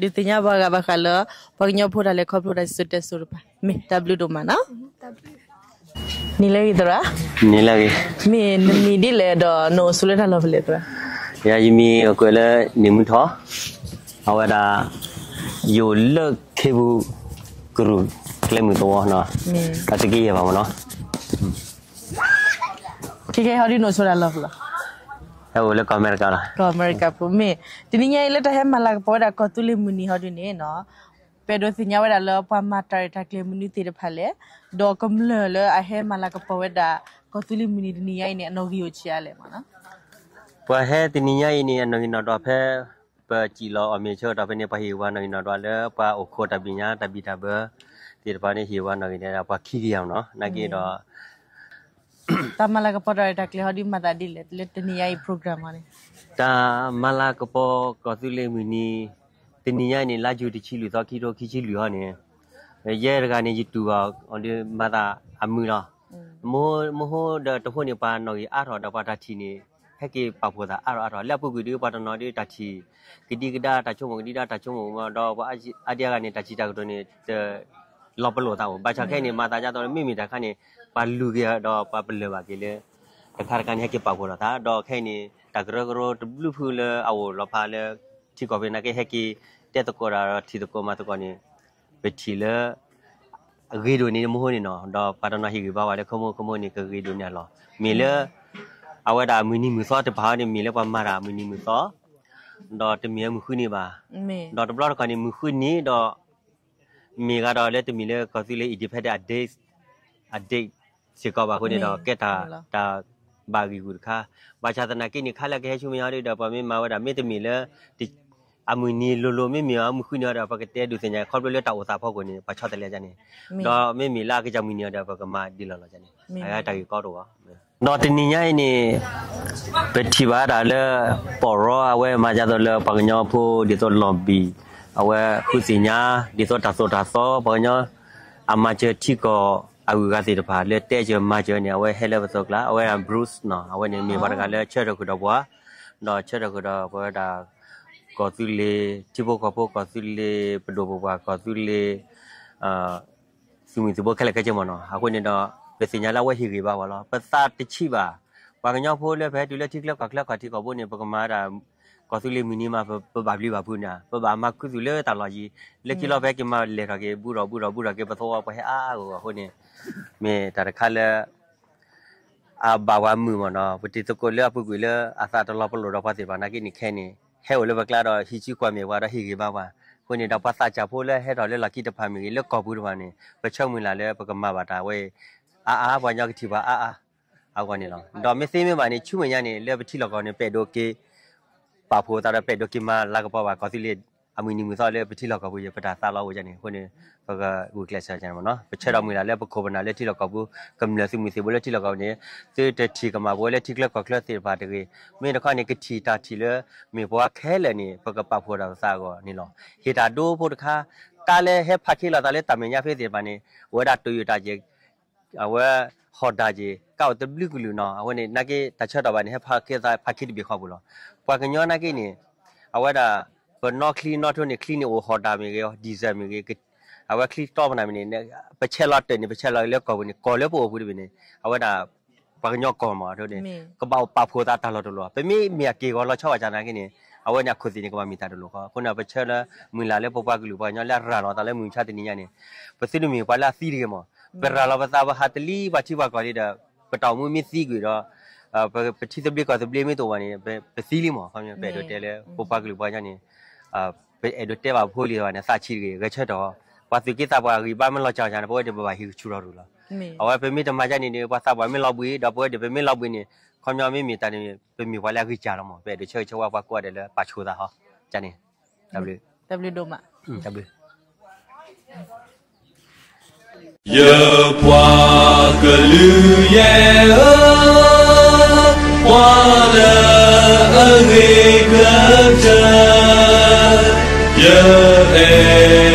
ဒုးသ့ၣ်ညါပှၤဂၤဘၣ်ဃးလၢ ပှၤကညီဖိတၢ်လဲၤခီဖျိတၢ်စံၣ်စိၤတဲစိၤတဖၣ် မ့ၢ်တၢ်ဘျုးဒိၣ်မးနီၤ. နံၤလၢအဂ့ၤသရၣ်, နံၤလၢအဂ့ၤ, မ့ၢ်နမံၤဒ်လဲၣ်ဒီးနအိၣ်ဆိးလၢတၢ်လီၢ်ဖဲလဲၣ်သရၣ်. ယၤယမံၤအကွဲးလၢ န့ၢ်မုၢ်ထီၣ်, အဝဲဒၣ် ယအိၣ်လၢခ့ပူၤ ကရူၢ်ကျဲမုၢ်သဝီနီၤ, အသုးက့ယဲၢ်ဘၣ်မ့ၢ်နီၤ. ခဲခဲဟီဒုးနအိၣ်ဆိးတၢ်လီၢ်ဖဲလဲၣ်. ဟဲအိၣ်လၢကီၢ်အမဲရကၤလီၤ. ကီၢ်အမဲရကၤဖိမ့ၢ် တနံၤညါအံၤလၢတၢ်ဟဲမၤလၤကပီၤဝဲဒၣ်ကီၢ်သူလ့ၤမုၢ်နံၤဟီဒုးန့ၣ်နီၤ, ပအဲၣ်ဒိးသ့ၣ်ညါဝဲဒၣ်လၢပှၤမၤတၢ်ရဲၣ်တၢ်ကျဲၤမနုၤသ့ၣ်တဖၣ်လဲၣ်, ဒီးကမျၢၢ်လၢအဟဲမၤလၤကပီၤဝဲဒၣ် ကီၢ်သူလ့ၤမုၢ်နံၤတနံၤညါအံၤန့ၣ် အနီၣ်ဂံၢ်အိၣ်ဆံးအါလဲၣ်မ့ၢ်နီၤ. ပှၤဟဲတနံၤညါအံၤန့ၣ် အနီၣ်ဂံၢ်နီၣ်ဒွးဖဲ ပစံၣ်လီၤအီၣ်မ့ၤဆၢကတီၢ်ဖဲန့ၣ် ပှၤဟ့ၣ်ဝဲနီၣ်ဂံၢ်နီၣ်ဒွးလၢပှၤအိၣ်ခိးတၢ်ဘံၣ်ညါတၢ်ဘံၣ်တၢ်ဘၢ သ့ၣ်တဖၣ်န့ၣ် ဟ့ၣ်ဝဲနီၣ်ဂံၢ်န့ၣ် ပှၤခံကယၤမ့ၢ်နီၤ, နာ်က့ဒီး တၢ်မၤလၤကပီၤတၢ်ရဲၣ်တၢ်ကျဲၤဟီဒုးမၤသးဒ်လဲၣ် လၢတနံၤညါအံၤ program ဟီန့ၣ်. တၢ်မၤလၤကပီၤကီၢ်သူလ့ၤမုၢ်နံၤ တနံၤညါအံၤန့ၣ် လါယူၤတဆံလွံၢ်သီ ခံထိခံဆံလွံၢ်ဟီန့ၣ် ယဲတဂၤန့ၣ် ယတူၢ်ဘၣ်အီၤဒီးမၤသးအမုာ်လီၤ. မ့ၢ်ဟိဒီးတဟိန့ၣ် ပှၤနီၣ်ဂံၢ်အါထီၣ်ဒီးပှၤတၢ်ထံၣ်န့ၣ် ဟဲက့ၤပာ်ဖှိၣ်သးအါထီၣ်အါထီၣ် လၢအပူၤကွံာ်ဒီး ပှၤတနီၤဒီးတၢ်ထံၣ် ကဒံကဒါတၢ်ဆိကမိၣ် ကဒံကဒါတၢ်ဆိကမိၣ်မ့ၢ်ဒီး ပှၤအါဒံအါဂၤန့ၣ် တၢ်ထံၣ်တၢ်ကတိၤန့ၣ် တ လီၤပလိာ်သးအိၣ် ဘၣ်ဆၣ်ခဲအံၤန့ၣ် မၤသးဒ်သိးလၢမ့မ့ၢ်တၢ်တခါန့ၣ် ပှၤလူၤက့ၤဒီးပှၤပလၢၢ်ဘၣ်က့ၤလၢ တခါတခါန့ၣ် ဟဲက့ၤပာ်ဖှိၣ်လိာ်သး ဒီးခဲအံၤန့ၣ် တၢ်ကရၢကရိတဘျုးဖုလၢအအိၣ်လီၤဖးလၢ ထံကီၢ်ဖဲန့ၣ်က့ ဟဲက့ၤတဲသကိးတၢ်ဒီးထံၣ်သကိးမၤသကိးန့ၣ် ပထံၣ်လၢ အဂ့ၤဒိၣ်န့ၣ်မ့ၢ်ဟိန့ၣ်နီၤ ဒီးပှၤတနီၤဟ့ၣ်ဂံၢ်ဘါဝဲလၢ ခီမိ ခီမိန့ၣ် ကဂ့ၤဒိၣ်န့ၢ်အလီၢ် မ့ၢ်လၢ အဝဲဒၣ်မုၢ်နံၤမုၢ်သီတဖၣ်န့ၣ် မ့ၢ်လၢပှၤမၤတၢ်မုၢ်နံၤမုၢ်သီ ဒီးတမ့ၢ်ဝဲမုၢ်ဃုနံၤဘၣ် ဒီးတဘျီတခီၣ်န့ၣ် မုၢ်ဃုနံၤဒီး မ့ၢ်ဂၤဒီးလၢတမ့ၢ်လၢကီၢ်သူလ့ၤ independent အ date အ date စ့ၢ်ကီးဘၣ်အဃိန့ၣ်ဒီး ကဲတၢ်တၢ်ဘၣ်ဂံၢ်ဂူာ်တခါ ဘၣ်ဆၣ်သနာ်က့န့ၣ် ခါလၢကဟဲဆူမဲာ်ညါဒီး ပှၤမ့ၢ်မၤဝဲဒၣ် မ့တမ့ၢ်လၢ အမုၢ်နံၤလိၤလိၤ မ့မ့ၢ်အမုၢ်ဃုနံၤဒီး ပကတဲဒုးသ့ၣ်ညါ ခီဖျိလၢတၢ်အိၣ်သးဖီခိၣ်န့ၣ် ပှၤဆီတလဲန့ၣ် ဒီးမ့မ့ၢ်လၢအကစၢ်မုၢ်နံၤဒီး ပကမၤဒ်လဲၣ်လီၤန့ၣ် အတၢ်ဂ့ၢ်ကီတအိၣ်ဘၣ် ဒီးတနံၤညါအံၤန့ၣ် ပထံၣ်ဘၣ်တၢ်လၢ ပီၢ်ရီအဝဲမၤဒ်သိးလၢပှၤကညီဖိဒ်သိး lobby အဝဲဃုသ့ၣ်ညါ ဒ်သိးတၢ်သိၣ်တၢ်သီ ပှၤကညီ အမၤစၢၤထံကီၢ်အဂုၤအဂၤသ့ၣ်တဖၣ် လၢတဲစၢၤမၤစၢၤန့ၣ် အဝဲဟဲလၢပသိးကျါ အဝဲ Bruce နီၤ အဝဲန့ၣ်မ့ၢ်ပှၤတဂၤလၢဆၢထၢၣ်ဃုာ်ဒီးပှၤ ဒီးဆၢထၢၣ်ဃုာ်ဒီးပဝဲဒၣ် ကီၢ်သူလ့ၤ ထံဖိကီၢ်ဖိ ကီၢ်သူလ့ၤ ပဒိၣ်ပပှၢ် ကီၢ်သူလ့ၤ သုးမုၢ်သံၣ်ဘိခဲလၢာ်ခဲဆ့မ့ၢ်နီၤ အဃိန့ၣ်ဒီး ပသ့ၣ်ညါလၢအဝဲဟ့ၣ်ဂံၢ်ဘါပှၤလီၤ ပသးတဆံးဘၣ် ပှၤကညီဖိလၢပဟဲတုၤလၢထံချၢကီၢ်ချၢခီၣ်ထံးခီၣ်ဘိန့ၣ် ပကမၤဒၣ် ကီၢ်သူလ့ၤမုၢ်နံၤမး ပဘၣ်ပျံၤဘၣ်ဖုးန့ၣ် ပဘၣ်မၤခူသူၣ်လၢတၢ်လီၢ်ယံၤ လၢခံလီၤဖဲက့ၤမၤလဲၤထီၣ်က့ၤ ဘူးထီၣ်ဘူးထီၣ်ဘူးထီၣ်က့ၤ ပသဝီပှၤဟဲအါအါဂီၢ်ဂီၢ်အဃိန့ၣ် မ့ၢ်တၢ်တခါလၢ အဘၣ်ပှၤမုာ်မ့ၢ်နီၤ ပတံၤသကိးလၢအပူၤကွံာ်လၢအသးတလီၤပလိာ်ဒီးပှၤသ့ၣ်တဖၣ်နာ်က့န့ၣ်ခဲန့ၣ် ဟဲအိၣ်လၢပကျါဒီးဟံးစုကွၢ်မဲာ်ပှၤဒီးဟ့ၣ်ဂံၢ်ဘါပှၤ အဃိန့ၣ်ဒီးပှၤသးစၢ်ဖိလၢဟဲထီၣ်လၢလီၢ်ခံတဖၣ်မ့ၢ်ဂ့ၤ လၢကီၢ်ပူၤတဖၣ်န့ၣ် ပဆၢမုၢ်လၢ်လၢပကမၤဘၣ်တၢ်ဝဲ အါအါ ပှၤကညီကထံၣ်ပှၤအါအါ အဂီၢ်န့ၣ်လီၤ ဒီးမ့ၢ်သ့မ့ၢ်ဘၣ်န့ၣ် ဆူမဲာ်ညါန့ၣ် လၢပထံလီၢ်ကီၢ်န့ၣ် ပအဲၣ်ဒိးက့ၤ ပာ်ဖှိၣ်သးဒီးပအဲၣ်ဒိးက့ၤမၤလၤကပီၤဘၣ်ကီၢ်သူလ့ၤ အမုၢ်နံၤမုၢ်သီလၢပထံလီၢ်ကီၢ်ပူၤယဲၢ် ပတၢ်သးလီအိၣ်န့ၣ် အဃိန့ၣ် ပကဂုာ်ကျဲးစၢးန့ၣ်မ့ၢ်နီၤ ပဆၢဒီးမုၢ်လၢ်လၢပခိၣ်ပနၢ်လၢထံလီၢ်ကီၢ်ပူၤ ကမျၢၢ်သုးမုၢ်သံၣ်ဘိလၢထံလီၢ်ကီၢ်ပူၤန့ၣ် သုတထံၣ်ကမၣ်ပဝဲလၢထံချၢကီၢ်ချၢသ့ၣ်တဖၣ်တဂ့ၤ မ့ၢ်တခီန့ၣ် ကထံၣ်တၢ်ထံၣ်လၢ မ့ၢ်ပှၤခဲလၢာ်န့ၣ် ပကပာ်ဖှိၣ်ဒီးပသးအဂီၢ်န့ၣ်လီၤ ဟ့ၣ်တၢ်ဒိဖိတခါ ကါလၢဟဲဖးခ့လီၤသးလၢတၢ်မဲာ်ညါဖဲသ့ၣ်တဖၣ်န့ၣ် အိၣ်ဝဲဒၣ်တိၣ်ယိၣ်တၢ်က့ၤ အဝဲ Honda က့ၤ ကါအိၣ်တဘျုးကလုာ်နီၤ အဃိန့ၣ် နာ်က့တၢ်ဆၢကတီၢ်ဘၣ်န့ၣ် ဟဲဖးခ့သးဖးခ့တဘ့ၣ်ဃီပူၤလီၤ ပှၤကညီနာ်က့န့ၣ် အဝဲဒၣ် ပနီၣ်ချံနီၣ်ထိန့ၣ် ချံန့ၣ်အိၣ် Honda မ့ၢ်ဂ့ၤ diesel မ့ၢ်ဂ့ၤ အဝဲချံတီပနၢ်မ့ၢ်န့ၣ် ပဆဲးလီၤတၢၢ်န့ၣ် ပဆဲးလီၤလၢကီၢ်ပူၤန့ၣ် ကီၢ်လၢပအိၣ်ပူၤတဘ့ၣ်န့ၣ် အဝဲဒၣ် ပှၤကညီကီၢ်မး အဃိန့ၣ် ကဘၣ်ပာ်ဖှိၣ်သးတၢ်လီၢ်တလီၢ် ပမ့ၢ်မ့ၢ်အက့ၢ်ဂီၤလီၤဆီဘၣ်ဆၣ်နာ်က့န့ၣ် အဝဲန့ၣ်အခိၣ်သ့ၣ်န့ၣ် ကဘၣ်မ့ၢ်တၢ်တလီၢ်ဃီ အဃိန့ၣ် ပဆၢလၢမုၢ်လၢ်လၢပပှၤကလုာ်ပှၤကညီလၢအရၤလီၤသးလၢမုၢ်မဆါတနံၤညါန့ၣ် ပသုတမ့ၢ်ပှၤလၢအသံတဂ့ၤမး ပရၤလီၤပသးပဟးတလံပှၤထံပှၤကီၢ်လံဒီး ပတၢ်အိၣ်မူမ့ၢ်သံကွံာ်ဒီး ပထံသဘျ့ကီၢ်သဘျ့မ့ၢ်တအိၣ်ဘၣ်န့ၣ် ပသံလံမး ခီပညီ ပအဲၣ်ဒိးတဲလၢ ပပှၤကလုာ်ပှၤကညီန့ၣ် ပအဲၣ်ဒိးတဲဘၣ်ဖိလံၤဘၣ်န့ၣ် သးဆံးတဂ့ၤ ဂဲၤဆၢထၢၣ် ပှၤသူၣ်က့သးပှၢ်ဂံၢ်ဘါမ့ၢ်လီၤစၢ်စၢ်န့ၣ် ပဝဲဒၣ်ပဘၣ်ဟံးကဆူၣ်ထီၣ်ရူၢ်လီၤ အဝဲပမ့ၢ်တမၤဒ်န့ၣ်န့ၣ် ပှၤသးပှၢ်မ့ၢ်လီၤဘှံးဒီး ပဝဲဒၣ်ပမ့ၢ်လီၤဘှံးန့ၣ် ခီပညီမ့မ့ၢ်တၢ်န့ၣ် ပမ့ၢ်ပှၤလၢအဂံၢ်စၢ်လီၤမး ပအဲၣ်ဒိးဆၢဂ့ၤဆၢဝါပှၤကိးဂၤဒဲးလၢပာ်ဆိၣ်သးဟီ န့ၣ် တၢ်ဘျုး တၢ်ဘျုးဒိၣ်မး တၢ်ဘျုး ယပှၤကလုာ်ယဲၢ်ဧၢ, ပှၤလၢအဂ့ၤကတၢၢ်, ယအဲၣ်